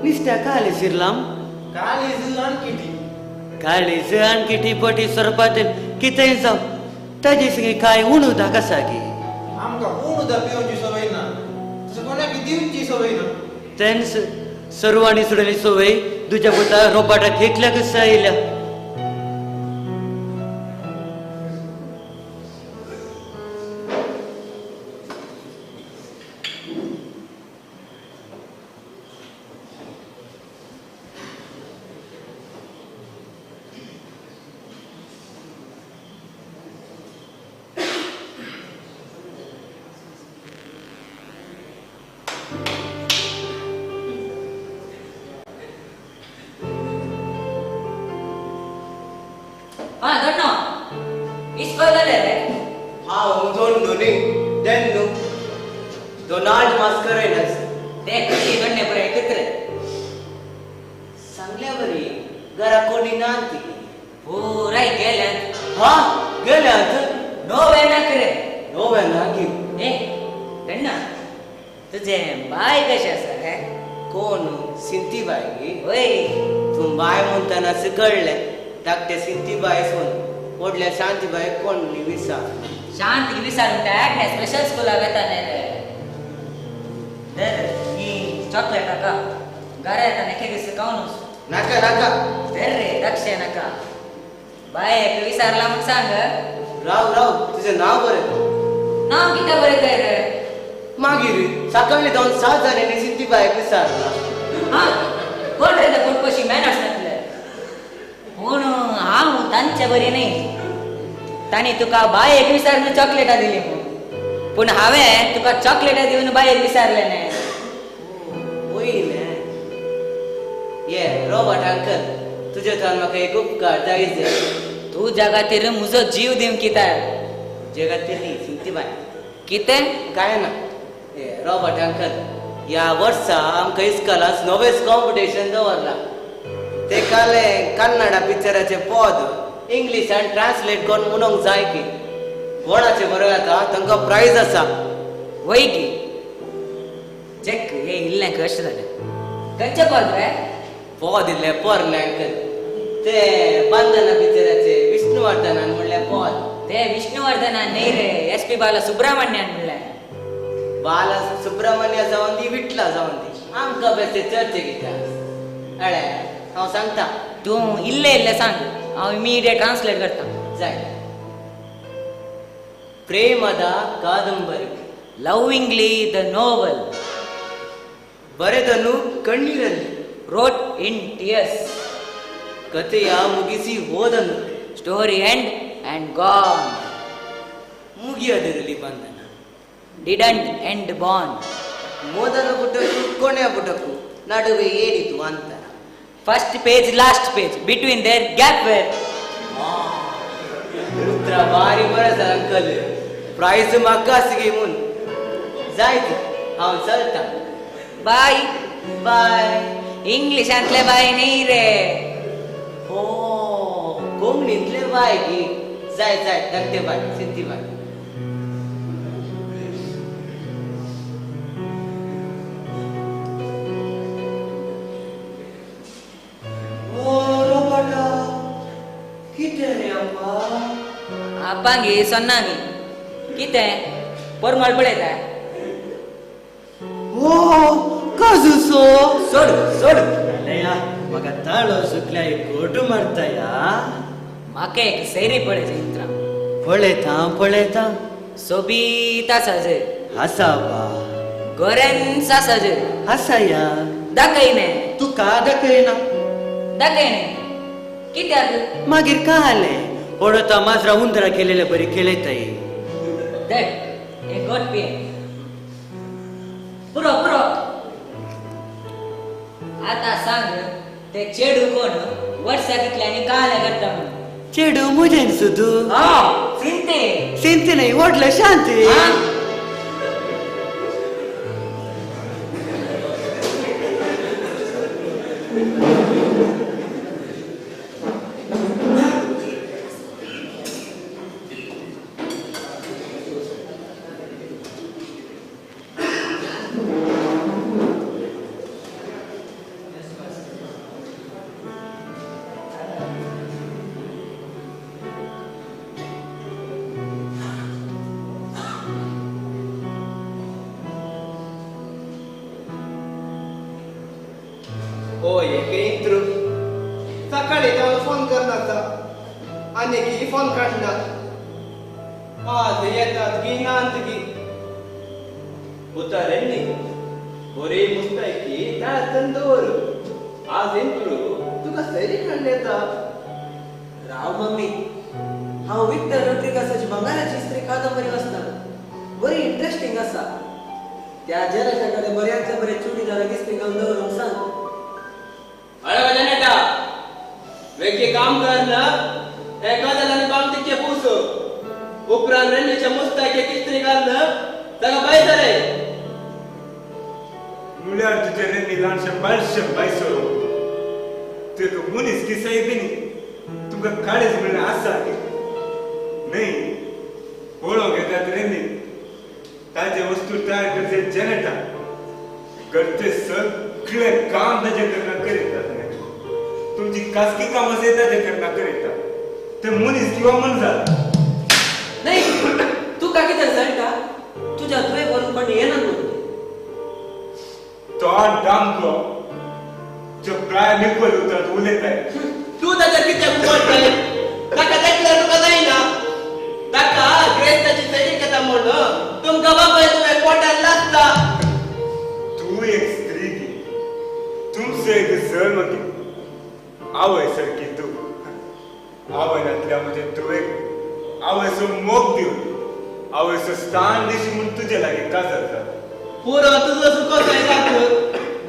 K: निस्त्या काली सिरलाम.
L: काळीज आणकिटी.
K: काळीज आणकिटी पटी सरपातील कितेंय जावं ताजे संगी कांय उणू उदक आसा गी?
L: आमकां उणू उदक पिवची सवय ना, तशें कोणाक दिवची सवय ना.
K: तेन्च सर्वांनी सोडली सवय तुज्या पुता रोबाटाक एकल्याकच आयल्या.
M: तुका बायेक विसारून चॉकलेटां दिली म्हूण, पूण हांवें तुका चॉकलेटां दिवन बायेक विसारलें न्ही.
O: वयलें ये रॉबर्ट अंकल, तुजे थंय म्हाका एक उपकार जाय.
M: तुज्या खातीर म्हजो जीव दिवंक कित्याक?
O: तुजे खातीर न्ही सिंतीबाय.
M: कितें?
O: कांय ना. ये रॉबर्ट अंकल, ह्या वर्सा आमकां इस्कॉलांत नवेंच कॉम्पिटिशन दवरलां. ते काले कन्नडा पिक्चराचें पद इंग्लिशान ट्रान्सलेट करून म्हणूंक जाय की कोणाचें बरें जाता तांकां प्रायज आसा.
M: वय की चेक हे इल्लें कशें जालें? खंयचें पद रे?
O: पद इल्लें पोरणें अंकल, तें बंधना पिक्चराचें विष्णुवर्धनान म्हणलें पद.
M: तें विष्णुवर्धनान न्ही रे, एस पी बाला सुब्रमण्यान म्हणलें.
O: बाला सुब्रमण्य जावन दी, विटला जावन दी, आमकां बेश्टे चर्चे कित्याक. अळे सांगता.
M: तूं इल्लें इल्लें सांग, हांव इमिडिएट ट्रान्सलेट करता.
O: जाय. ಪ್ರೇಮದ ಕಾದಂಬರಿ.
M: Lovingly the novel.
O: ಬರೆದನು ಕಣ್ಣೀರಲ್ಲಿ.
M: Wrote in tears.
O: ಕಥೆಯ ಮುಗಿಸಿ ಹೋದನು.
M: Story end and gone.
O: ಮುಗಿಯದಿರಲಿ ಬಂಧನ.
M: Didn't end bond.
O: ಮೊದಲ ಪುಟಕ್ಕೂ ಕೊನೆಯ ಪುಟಕ್ಕೂ ನಡುವೆ ಏನಿತು ಅಂತರ.
M: First page last page between there gap where.
O: ಉತ್ತರ ಭಾರಿ ಬರಸ ಅಂಕಲ್. ಪ್ರೈಸ್ ಮಕ್ಕಾಸಿಗೆ ಮುನ್ ಜಾಯ್ತು. ಅವನು ಸಲ್ತ.
M: ಬಾಯ್
O: ಬಾಯ್.
M: ಇಂಗ್ಲಿಷ್ ಅಂತಲೇ ಬಾಯ್ ನೀರೇ.
O: ಓ ಕೊಂಗ್ನಿಂತಲೇ ಬಾಯ್ಗಿ. ಜಾಯ್ ಜಾಯ್ ಡಕ್ತೆ ಬಾಯ್ ಸಿದ್ಧಿ ಬಾಯ್. ಓ ರೋಬಟ कितें रे अप्पा?
M: अप्पांगी सोन्नांगी कितें परमळ पळयता.
O: ओ काजूसो
M: सोड सोड.
K: अल्लया म्हाका ताळो सुकल्या गोटू मारताया.
M: म्हाका एक सैरी पळयता इंत्रा.
K: पळयता पळयता.
M: सोबीत आसा जे.
K: आसा बा.
M: गोरेंच आसा जे.
K: आसा या.
M: दाखयने.
K: तुका दाखयना.
M: दाखयने कित्याक?
K: मागीर काले पडता माजरा उंदरा केलेले बरी खेळयताय.
M: देख एक गोट पिये. पुरो पुरो. आता सांग ते चेडू कोण वर्सा कितले आनी काले करता म्हणून.
K: चेडू मुजेन सुदू.
M: हा सिंते.
K: सिंते नाही व्हडलें शांती.
N: सकाळी जावन फोन करनाचा आनी की फोन काडना. आज येतात की नात की
L: पुता रेन्नी बरी मुस्तायकी तयार दवर. आज इंत्रू तुका सैरी काडले येता.
P: राव मम्मी, हांव विक्टर रोड्रिगासाची बंगाराची स्त्री कादंबरी वाचता. बरी इंट्रस्टिंग आसा. त्या जेराच्या कडेन बऱ्यांतले बरे चुडीदार इस्त्री घालून दवरूंक सांग.
Q: अरे जनेटा वेगळे काम कर ना एखाद्याला बाम तिके पूस उपरांत रेल्वेच्या मुस्तायके किस्त्री घालून ताका बाय जाले.
I: मुल्यार तुझे रेल्ली ल्हानशें बाळशें बाय सोरो तुका मनीस किसाय बी न्ही तुमकां काळीज म्हणल्यार आसा न्हय पळोवंक येतात रेल्ली ताजे वस्तू तयार करचे जेनेटा घरचे सगळे काम ताजे करना करीत तुमची खासगी कामां ताजे करना करीत ते मनीस किंवा मनजात
P: नाही. तुका कितें जळटा? तुज्या तुवें व्हरून पण येना न्हू.
I: तो डामको जो प्राय निकोल उतरात उलयताय.
Q: तूं ताच्या कितें उलयताय? ताका देखल्यार तुका जायना. ताका ग्रेस्ताची सैरीक येता म्हूण तुमकां बापाय तुवें पोटार लागता.
I: तूं एक स्त्री गी तुमचो एक जल्म गी आवय सारकी तूं आवय नातल्या म्हजे तुवें आवयचो मोग दिवन आवयचो स्थान दिशी म्हूण तुजे लागीं काजार जाता.
Q: पुरो तुजो सुको जायना.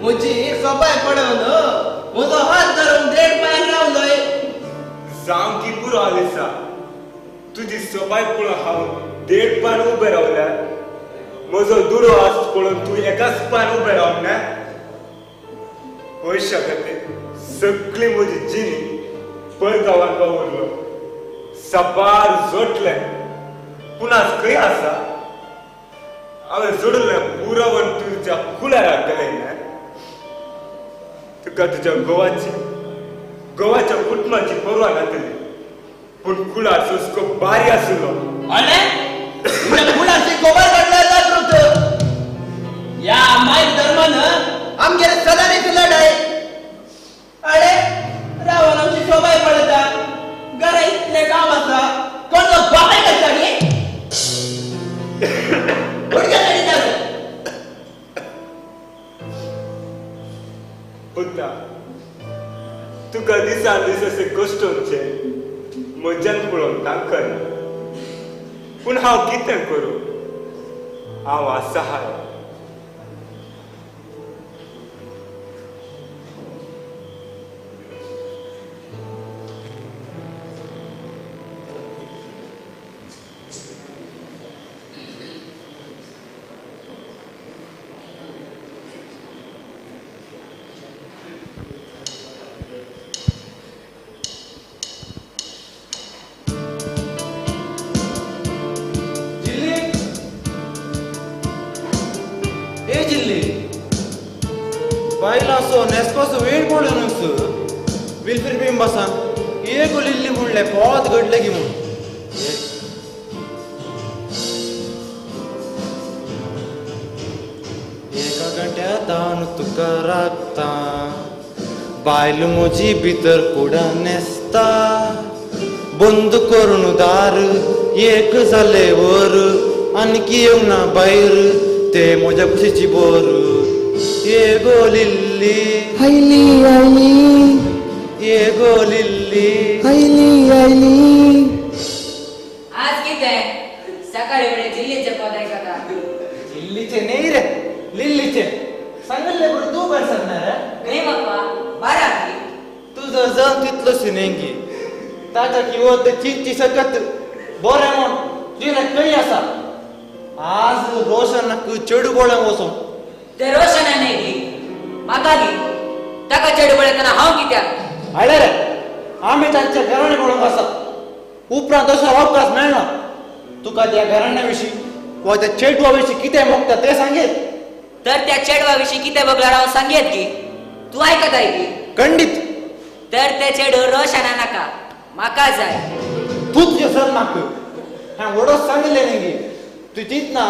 Q: म्हजी सोबाय पडोवन म्हजो हात धरून देड पांयार रावलोय.
I: जावं की पुरो आलिसा तुजी सोबाय पळोवन हांव देड पान उबें रावल्यार म्हजो दुडो आस पळोवन तूं एकाच पान उबें रावना ना. पयशा खातीर सगळी म्हजी जिणी परगांवान वावुरलो. साबार जोडलें पूण आज खंय आसा? हांवें जोडलें पुरावन तुज्या कुळाराक गेलें न्हय. तुका तुज्या घोवाची गोवाच्या कुटुंबाची पर्वा नातली पूण कुळार सुस्को बारी आशिल्लो.
Q: कुळारची गोबर काडल्यार जागृत ह्या मायक धर्मान आमगेले सदांच लढाय. अरे
I: तुका दिसान दीस अशें कश्टोवचें म्हज्यान पळोवंक तांकना. पूण हांव कितें करूं? हांव असहाय.
L: बायलांचो न्हेसपाचो वेळ पडूनच विल्फ्रीड बिंबासान एक लिल्ली म्हणलें पोत घडलें की म्हूण. एका घंट्यान तुका राखता बायल म्हजी भितर कुडां न्हेसता बंद करून दार एक जालें वर आनीक येवना भायर ते म्हज्या कुशीची बोर. ये गो लिल्ली
N: आयली आयली
L: ये गो लिल्ली
N: आयली आयली.
M: आज कितें सकाळी वेळे जिल्लीचे पद आयकता?
L: जिल्लीचे न्ही रे, लिल्लीचे. सांगिल्ले बरोबर तूं भायर सरना रे?
M: न्ही बाप्पा, बारा की
L: तुजो जन तितलो सिनेंगी ताच्या किंवा चिंतची सकत बरें म्हूण तुजें खंय आसा. आज रोशनाक चेडू पळोवंक वचों.
M: ते रोशना न्ही गी, म्हाका गी. ताका चेडू पळयतना हांव कित्याक?
L: हाडले रे, आमी तांच्या घराणे पळोवंक आसा. उपरांत तसो अवकाश मेळना. तुका त्या घराण्या विशीं वा त्या चेडवा विशीं कितें मोगता तें सांगेत.
M: तर त्या चेडवा विशीं कितें बगल्यार हांव सांगेत गी, तूं आयकताय गी?
L: खंडीत.
M: तर ते चेडू रोशना नाका, म्हाका जाय.
L: तूं तुजें सर म्हाका हांवें व्हडोच सांगिल्लें न्ही गी, तूं चिंतना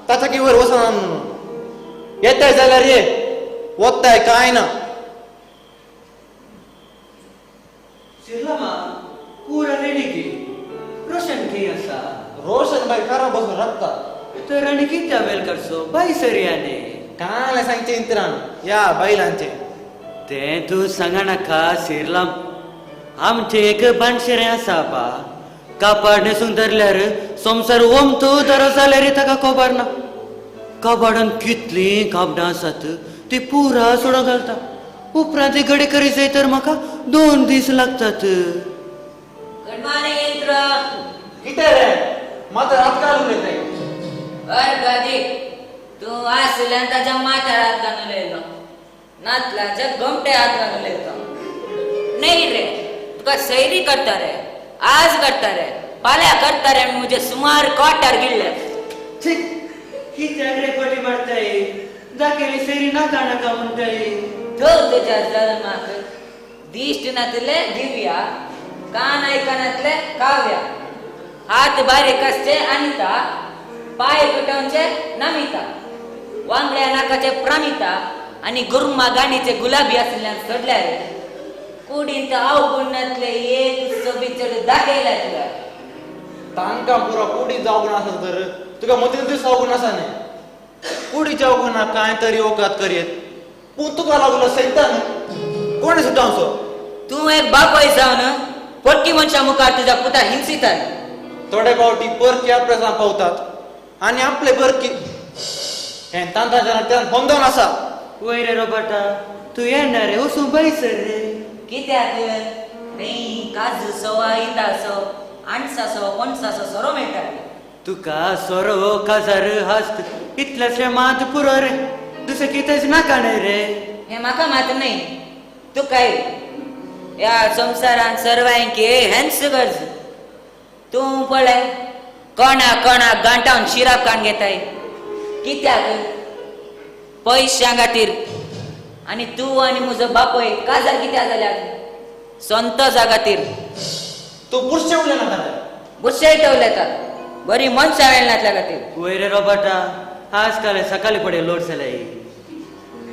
L: ताच्या की वयर वचना म्हणून. येताय जाल्यार ये, वताय कांय ना.
K: शिरलामा पुरा रेडी की रोशन खंय आसा?
L: रोशन बाय कारा बसून राखता.
K: तर आनी कित्या वेल करचो बाय सरयाने?
L: कांय सांगचें इंत्रान ह्या बायलांचें
K: तें तूं सांगा नाका शिरलाम. आमचें एक बाणशेरें आसा बा, कापाड न्हेसूंक धरल्यार संवसार ओमतो दरो जाल्यार ताका खबर ना. कबाडान कितलीं कापडां आसात ती पुरा सोडोवंक घालता. उपरांत ती घडी करी जाय तर म्हाका 2 दीस लागतात.
M: Good morning Indra.
L: कितें रे माथ्यार हात घालून उलयताय?
M: हय गादी, तूं आसल्यान ताच्या माथ्यार हात घालून उलयलो, नातलाच्या गोमटे हात घालून उलयतो. न्ही रे, तुका सैरी करता रे, आज करता रे, फाल्यां करता रे, म्हजे सुमार क्वार्टर गिळ्ळे.
K: कित्याक रे कोटी मारताय? दाखयली सैरी नाका नाका म्हणटाय.
M: थंय तुज्या जल्माक दिश्ट नातले दिव्या, कान आयकनातले काव्या, हात बारीक आसचे अनिता, पांय कुटावचे नमिता, वांगड्या नाकाचे प्रमिता आनी गुर्मा गाणीचे गुलाबी आशिल्ल्यान सोडल्यार कुडींत अवगुण नातले एक सोबीत चेडूं दाखयल्या तुका.
L: तांकां पुरो कुडींत जावंक आसा तर तुका मतीन दीस अवगुण आसा न्ही. कुडीच्या अवगुणा कांय तरी वखद करयेत, पूण तुका लागलो सैतान कोणें सुटावचो?
M: तूं एक बापाय जावन परकी मनशां मुखार तुज्या पुता हिंसिताय.
L: थोडे फावटी परकी आपल्या जावन पावतात आनी आपले परकी हें तांच्या नात्यान बंधन आसा.
K: वय रे रोबाटा, तूं येना रे वचूं भायसर रे.
M: कित्याक न्ही काजूचो इंदाचो आणसाचो पणसाचो सोरो मेळटा.
K: तुका सोरो काजार हस्त इतलेशें मात पुरो रे, दुसरें कितेंच नाका न्हय रे.
M: हें म्हाका मात न्ही, तुकाय ह्या संवसारान सर्वांकी हेंच गरज. तूं पळय कोणा कोणाक गांठावन शिराप काडून घेताय कित्याक? पयशां खातीर. आनी तूं आनी म्हजो बापूय काजार कित्याक जाल्यात? संतोषा खातीर.
L: तूं बुरशें उलयनाका रे.
M: बुरशें उलयता, बरी मनशां मेळनातल्या खातीर.
K: वय रे रोबाटा, आज काल सकाळी पडे लोड जाल्याय.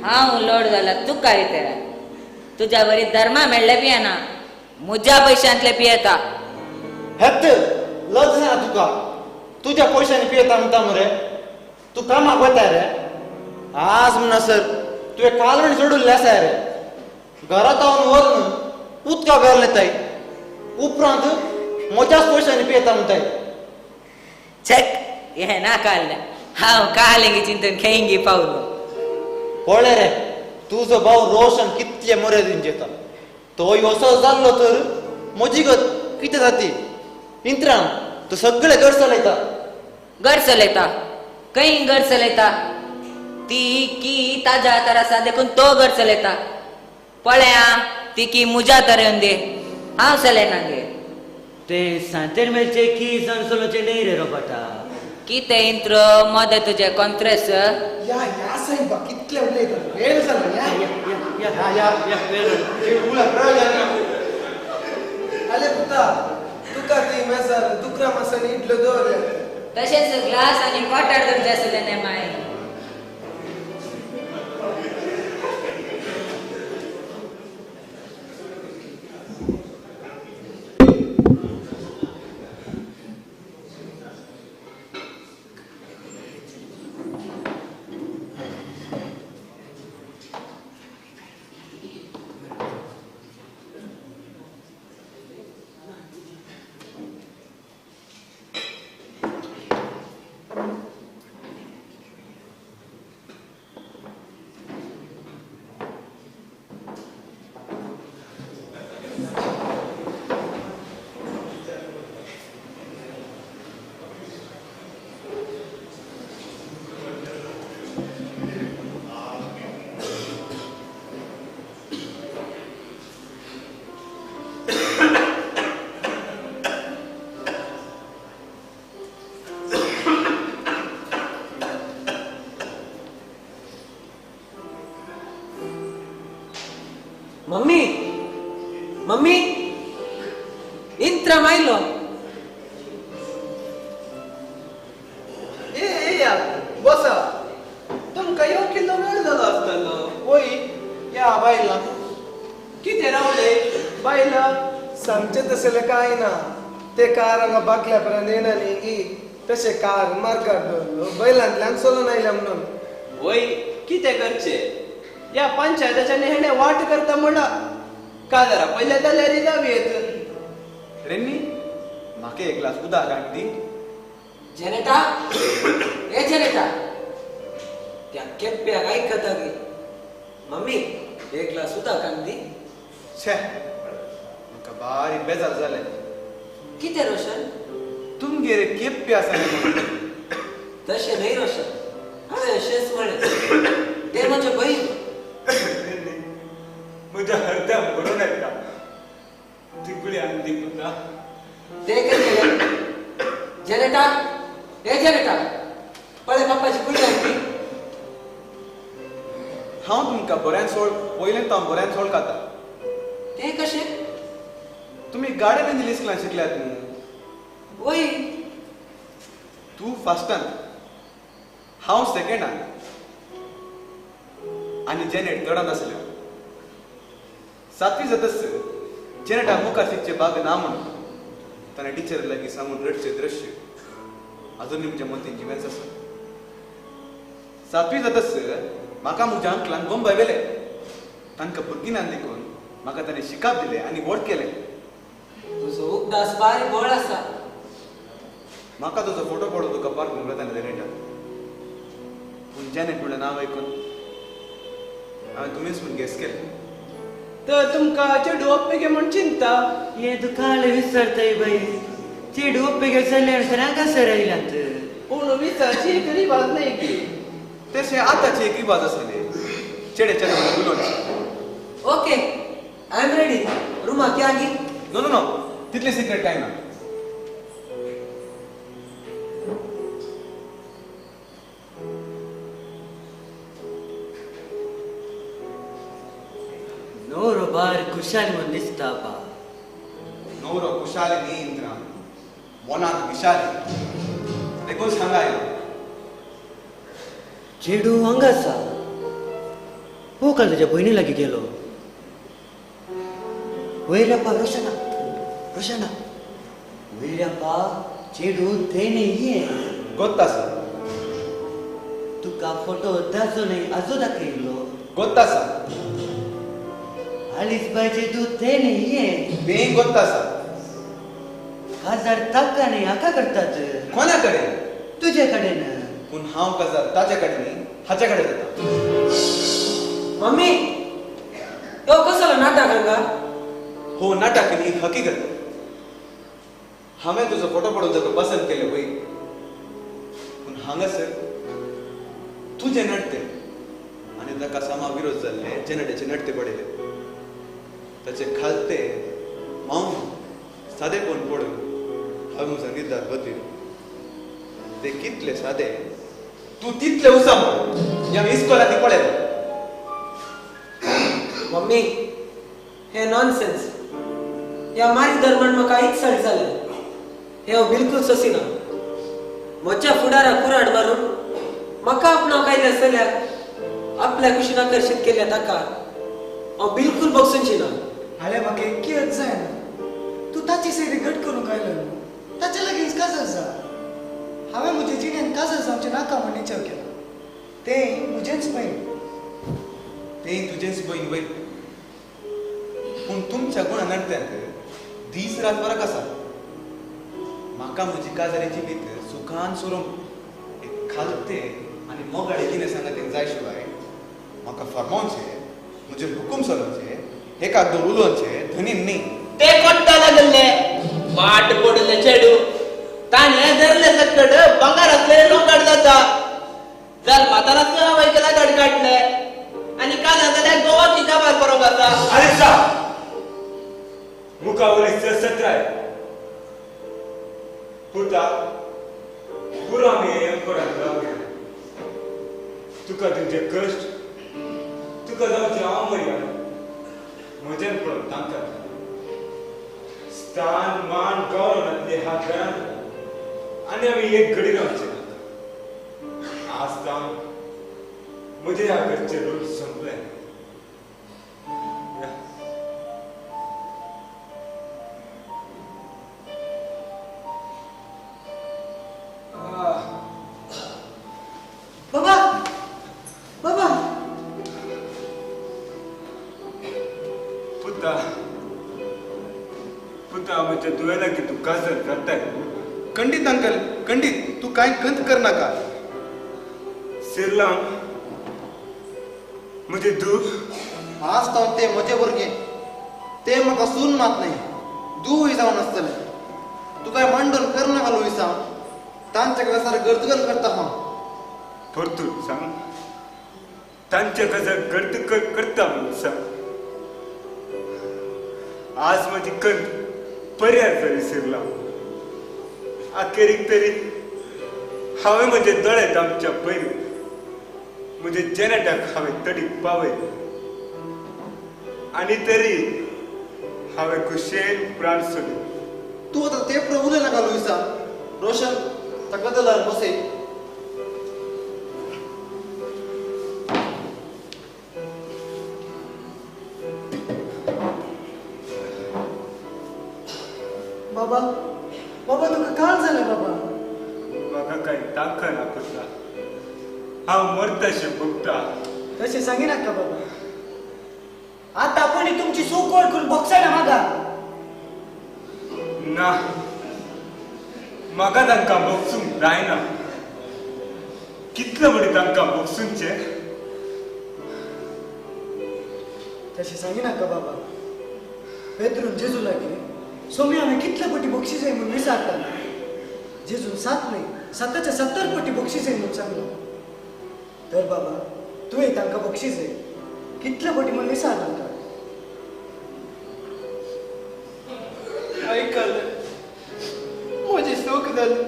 M: हांव लोड जाला तुका रे तेरा. तुज्या बरी धर्मा मेळ्ळे पियेना, म्हज्या पयशांतले पियेता.
L: हेत लज ना तुका, तुज्या पयशांनी पियेता म्हणटा मरे. तूं कामाक वताय रे आज म्हणसर तुवें कालवण सोडून आसा रे. घरांत हांव व्हरून
R: उदका घालून येताय, उपरांत म्हज्याच पयशांनी पियेता म्हणटाय.
M: चेक हे ना काडलें हांव कालेंगी चिंतून खेंगी पावलो.
R: पळय रे, तुजो भाव रोशन कितले मर्यादीन जेता. तोय असो जाल्लो तर म्हजी गत कितें जाती. इंत्रान तूं सगळें घर चलयता.
M: घर चलयता? खंय घर चलयता? ती की ताज्या हातार आसा देखून तो घर चलयता. पळया ती की मुज्या हातार येवन दी, हांव चलयना गे.
K: ते सांतेर मेलचे की जावन चलोवचें न्ही रे रोबाटा.
M: कितें इंत्र मदें तुजें कॉन्फ्रेस.
N: या या साहेबा कितले उलयता, वेळ जालो. या
K: या या या वेळ
N: जालो. आले पुता, तुका ती मेजार दुकरा मासांनी इडलो दवर.
M: तशेंच ग्लास आनी क्वार्टर दवरचें आसलें न्ही माय.
P: मम्मी, मम्मी, इंत्राम आयलो.
N: ए ए या बसा, तुमकां येवंक कितलो वेळ जालो आसतलो.
R: वय या बायला
Q: कितें रावले बायला?
N: सांगचें तसलें कांय ना. ते कार हांगा बाकल्या पर्यंत येना न्ही गी, तशें कार मार्गार दवरलो, बैलांतल्यान चलोन आयल्या म्हणून.
Q: वय कितें करचें, ह्या पंचायताच्या हेणें वाट करता म्हणला. काजारा पयल्या जाल्यार जावं येत.
L: रेन्नी, म्हाका एक ग्लास उदक हाड दी.
P: जेनेटा, ए जेनेटा, त्या केप्प्याक आयकता गे. मम्मी, एक ग्लास उदक हाड दी.
L: छे, म्हाका बारीक बेजार जालें.
P: कितें रोशन?
L: तुमगेर केप्पे आसा न्ही?
P: तशें न्हय रोशन, हांवें अशेंच म्हळें. तें म्हजें बहीण.
I: म्हज्या हरद्याक भरून येता ती गुळी हाडून दी पुता.
P: तें कितें केलें? जेनेटा, हे जेनेटा, पळय बापाची गुळी हाडली.
L: हांव तुमकां बऱ्यान सोड पयलें हांव बऱ्यान सोड खाता.
P: तें कशें?
L: तुमी गार्डन इंजल इस्कुलान शिकल्यात न्हू?
P: वय.
L: तूं फर्स्टान, हांव सेकेंडान आनी जेनेट थर्डान आसलें. सातवी जातच जेनेटा मुखार शिकचे भाग ना म्हणून ताणें टिचर लागीं सांगून रडचें दृश्य अजून म्हज्या मतीन जिवेंच आसा. सातवी जातच म्हाका म्हज्या अंकलान बोंबय व्हेलें. तांकां भुरगीं ना देखून म्हाका ताणें शिकाप दिलें आनी व्हड केलें.
P: तुजो उगडास बारीक व्हड आसा.
L: म्हाका तुजो फोटो पडो तुका पार्क म्हणलो ताणें जेनेटा. पूण जेनेट म्हणलें नांव आयकून हांवें तुमीच म्हूण गेस केलें.
Q: तर तुमकां चेडूं ओप्पेगे म्हूण चिंता.
K: हें तुका विसरताय बाई. चेडूं ओप्पेगे चल्ल्यार हांगासर आयल्यात.
Q: पूण विसरची एक रिवाज न्हय की.
L: तशें आतांची एक रिवाज आसली चेडे चेडे उलोवची.
P: Okay, I am ready. रुमाक या गी?
L: नो नो नो, तितलें सिक्रेट कांय ना.
K: नवरो बार खुशाल म्हूण दिसता बा.
L: नवरो खुशाल न्ही इंद्रा, मनाक विशाल. देखून हांगा आयलो.
K: चेडूं हांगा आसा. हो काल तुज्या भयणी लागीं गेलो. वयल्यापा रोशना, रोशना, वयल्यापा चेडूं थंय न्ही हें.
L: गोत्त आसा.
K: तुका फोटो दाजो न्ही आजो दाखयल्लो.
L: गोत्त आसा.
K: आलीस बायचे दूद ते न्ही हें.
L: तें गोत्त आसा.
K: काजार ताका न्ही हाका करतात.
L: कोणा कडेन?
K: तुजे कडेन.
L: पूण हांव काजार ताचे कडेन न्ही हाचे कडेन जाता.
P: मम्मी तो कसलो नाटक हांगा?
L: हो नाटक न्ही हकीकत. हांवें तुजो फोटो पडून ताका पसंत केलें वय. पूण हांगासर तुजें नडतें आनी ताका सामा विरोध जाल्ले जेनड्याचे नडते पडिल्ले. ताचे खालते मावन सादेपण पडून हांवें म्हजो निर्धार बदलिलो. ते कितले सादे तूं तितले उसाम ह्या इस्कोलांत पळयलें.
P: मम्मी हे नॉनसेन्स. ह्या मारी धर्मान म्हाका इन्सल्ट जालें. हें हांव बिलकूल सोंसिना. म्हज्या फुडाराक कुराड मारून म्हाका आपणाक आयल्या चल्याक आपल्या कुशीन आकर्शीत केल्या ताका हांव बिलकूल बगसूनची ना.
J: हाले म्हाका एक्कीच जायना. तूं ताची सैरी घट करूंक आयलो न्हू, ताचे लागींच काजार जा. हांवें म्हजे जिणेन काजार जावचें नाका म्हूण निश्चय केला. तें म्हजेंच बयण.
L: तें तुजेंच बयण वय. पूण तुमच्या गुणा नडत्यांत दीस रात फरक आसा. म्हाका म्हजी काजाराची भितर सुखान सोरूंक एक खालते आनी मोगाळे जिणे सांगातें जाय शिवाय म्हाका फर्मावचें, म्हजेर हुकूम चलोवचें, एकाक दोन उलोवचें धनी न्ही.
Q: ते कोट्टा लागल्ले माट पडले चेडू ताणें धरले सकट बंगार आसले लोकाड जाता. जल्मातानाच आवयकेला गड काडले आनी काजार जाल्यार गोवा की काबार करूंक आसा.
I: अरे सा मुखावयली सत्राय पुता पुरो आमी एंपरान रावया. तुका दिवचे कश्ट, तुका जावचे हांव मर्याद म्हजेन पळोवन तांकां स्थान मान गौरव नातले ह्या घरान आनी आमी एक घडी रावचे नात. आज तावन म्हजे ह्या घरचे रूल संपले.
J: बाबा बाबा
I: पुता पुता म्हज्या दुयेला की तूं काजर करताय.
L: खंडीत अंकल खंडीत. तूं कांय खंत करनाका.
I: सिरलाम म्हजें दूख
R: आज तावन ते म्हजे भुरगे. ते म्हाका सून मात न्ही दूय जावन आसतलें. तूं कांय मांडून करनाका लुईसा. तांचे कडेन सारकें गर्दगल करता हांव.
I: परतून सांग तांचे कसं गर्द करता म्हणून सांग. आज म्हजी कंत पर्याय जाली सिरला. अखेरीक तरी हांवें म्हजे दोळे आमच्या पयलीं म्हजे जेनेटाक हांवें तडीक पावयलें आनी तरी हांवें खुशेन प्राण सोडले.
R: तूं आतां ते उलय नाका लुईसा. रोशन ताका दलार बसय.
J: बाबा बाबा तुका काल जालें बाबा?
I: म्हाका कांय तांकना पुता. हांव मरताशें भोगता.
J: तशें सांगिनाका बाबा. आतां कोणी तुमची सूख वळखून भोगसना म्हाका.
I: ना म्हाका तांकां भोगसूंक जायना. कितले म्हणी तांकां भोगसूंचें?
J: तशें सांगिनाका बाबा. पेत्रून जेजू लागीं सोमी हांवें कितले पटी बक्षीस म्हूण विचारताना जेजून 7 न्ही 7च्या 70 पटी बक्षीस म्हूण सांगलो. तर बाबा तुवें तांकां बक्षीस कितले पटी म्हूण विचार तांकां.
N: आयकलें म्हजी चूक जाली.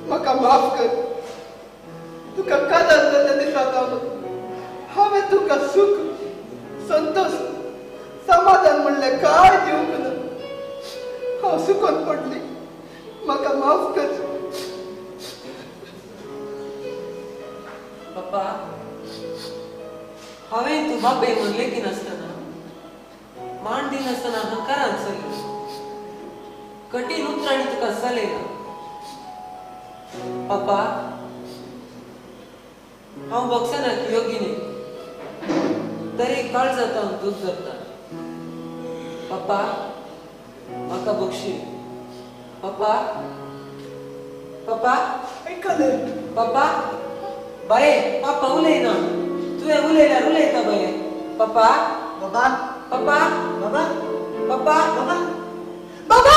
N: म्हाका माफ कर. तुका काजार जाल्ल्या दिसा हांवें तुका सुख संतोष समाधान म्हणलें कांय दिवंक ना. हांव सुकोन पडली. म्हाका माफ कर.
P: पप्पा हांवें तूं बाबे म्हूण लेखिनासतना मान दिनासतना हंकारान चल्ली. कठीण उतरांनी तुका चलयला. पप्पा हांव बॉक्सनाक योगी न्ही तरी काळजांत हांव दूख जाता. पप्पा म्हाका बक्षी. पप्पा पप्पा
J: आयकलें.
P: पप्पा बाये पप्पा उलयना. तुवें उलयल्यार उलयता बाये. पप्पा
J: बाबा
P: पप्पा
J: बाबा
P: पप्पा
J: बाबा बाबा.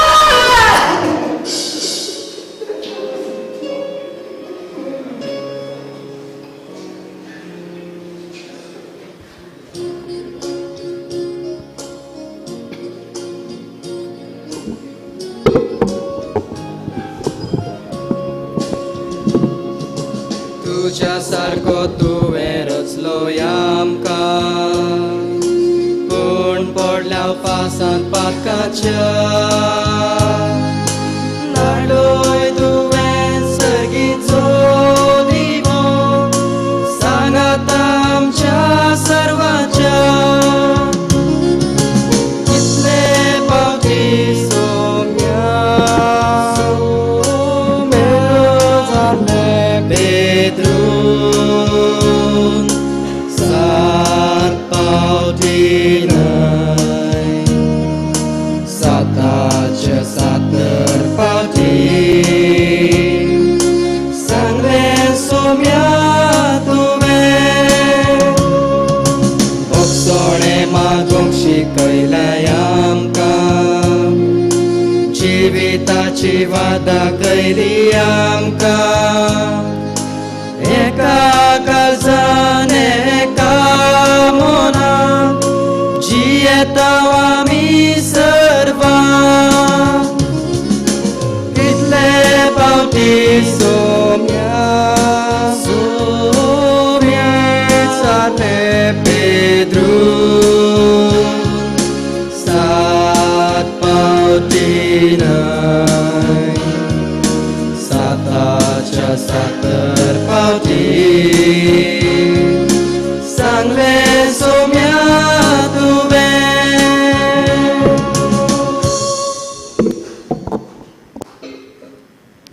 D: तुज्या सारको तुवें रचलो आमकां, पूण पडल्या पासांत पातकाच्या. लाडोय तुवें सर्गीचो दिवो, सांगाता आमच्या सर्वाच्या. कितले पावटी सोम्या जालें पेद्रून, सात पावटी न्हय साताचे सातर पावटी. सांगलें सोम्या तुवें, भोगसणें मागूंक शिकयलें आमकां, जिविताची वादा कैली आमकां. एका काळजान एका मनान जियेता आमी सर्वां. कितले पावटी सोम्या सोम्या जालें पेद्रून, सात पावटी न्हय साताच्या सातर पावटी. सांगलें सोम्या तुवें.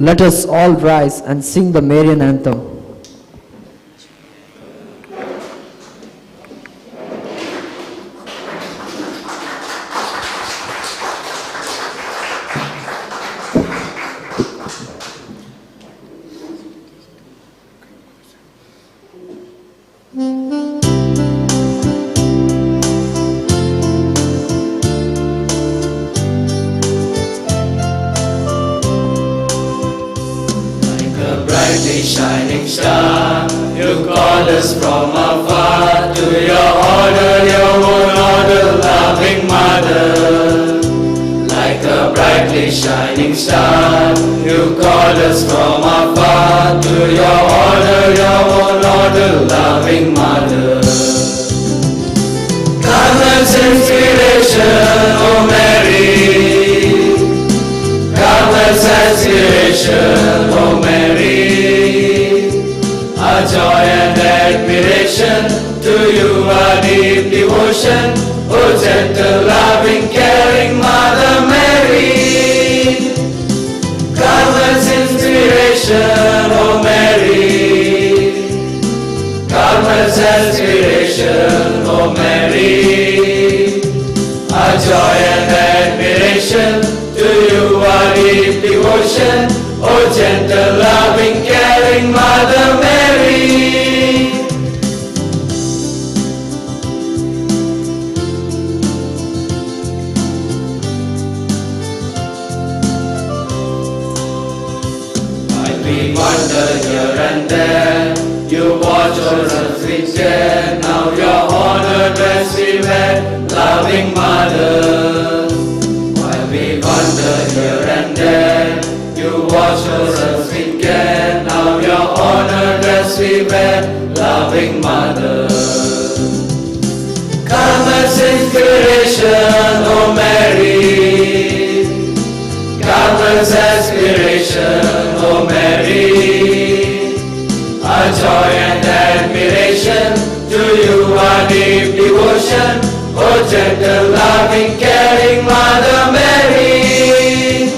C: Let us all rise and sing the Marian anthem.
E: Like a brightly shining star, you call us from afar to your order, your own order, loving mother. Like a brightly shining star, you call us from afar to your order, your own order, loving mother. Carmel's inspiration, O Mary. Carmel's inspiration, O Mary. Our joy and admiration to you, our deep devotion, O gentle, loving, caring Mother Mary. Carmel's inspiration, O Mary. Carmel's inspiration, O Mary. Our joy and admiration to you, our deep devotion, O gentle, loving, caring Mother Mary. While we wander here and there, you watch over us with care. Now your honored dress we wear, loving Mother. While we wander here and there, you watch over us with care. Now your honored dress we wear, loving Mother. Carmel's inspiration, O Mary. Carmel's aspiration, O Mary. Our joy and admiration to you, our deep devotion, O gentle, loving, caring Mother Mary.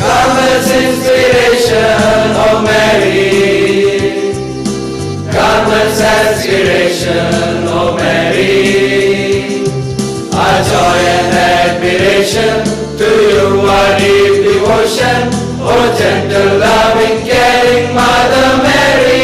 E: Carmel's inspiration, O Mary. Carmel's aspiration, O Mary. Our joy and admiration, to you our deep devotion, O gentle, loving, caring Mother Mary.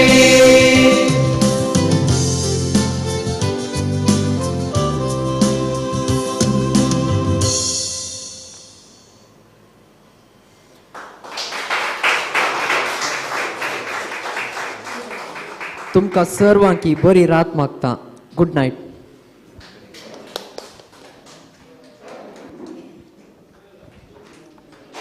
C: तुमकां सर्वांकी बरी रात मागता. Good night.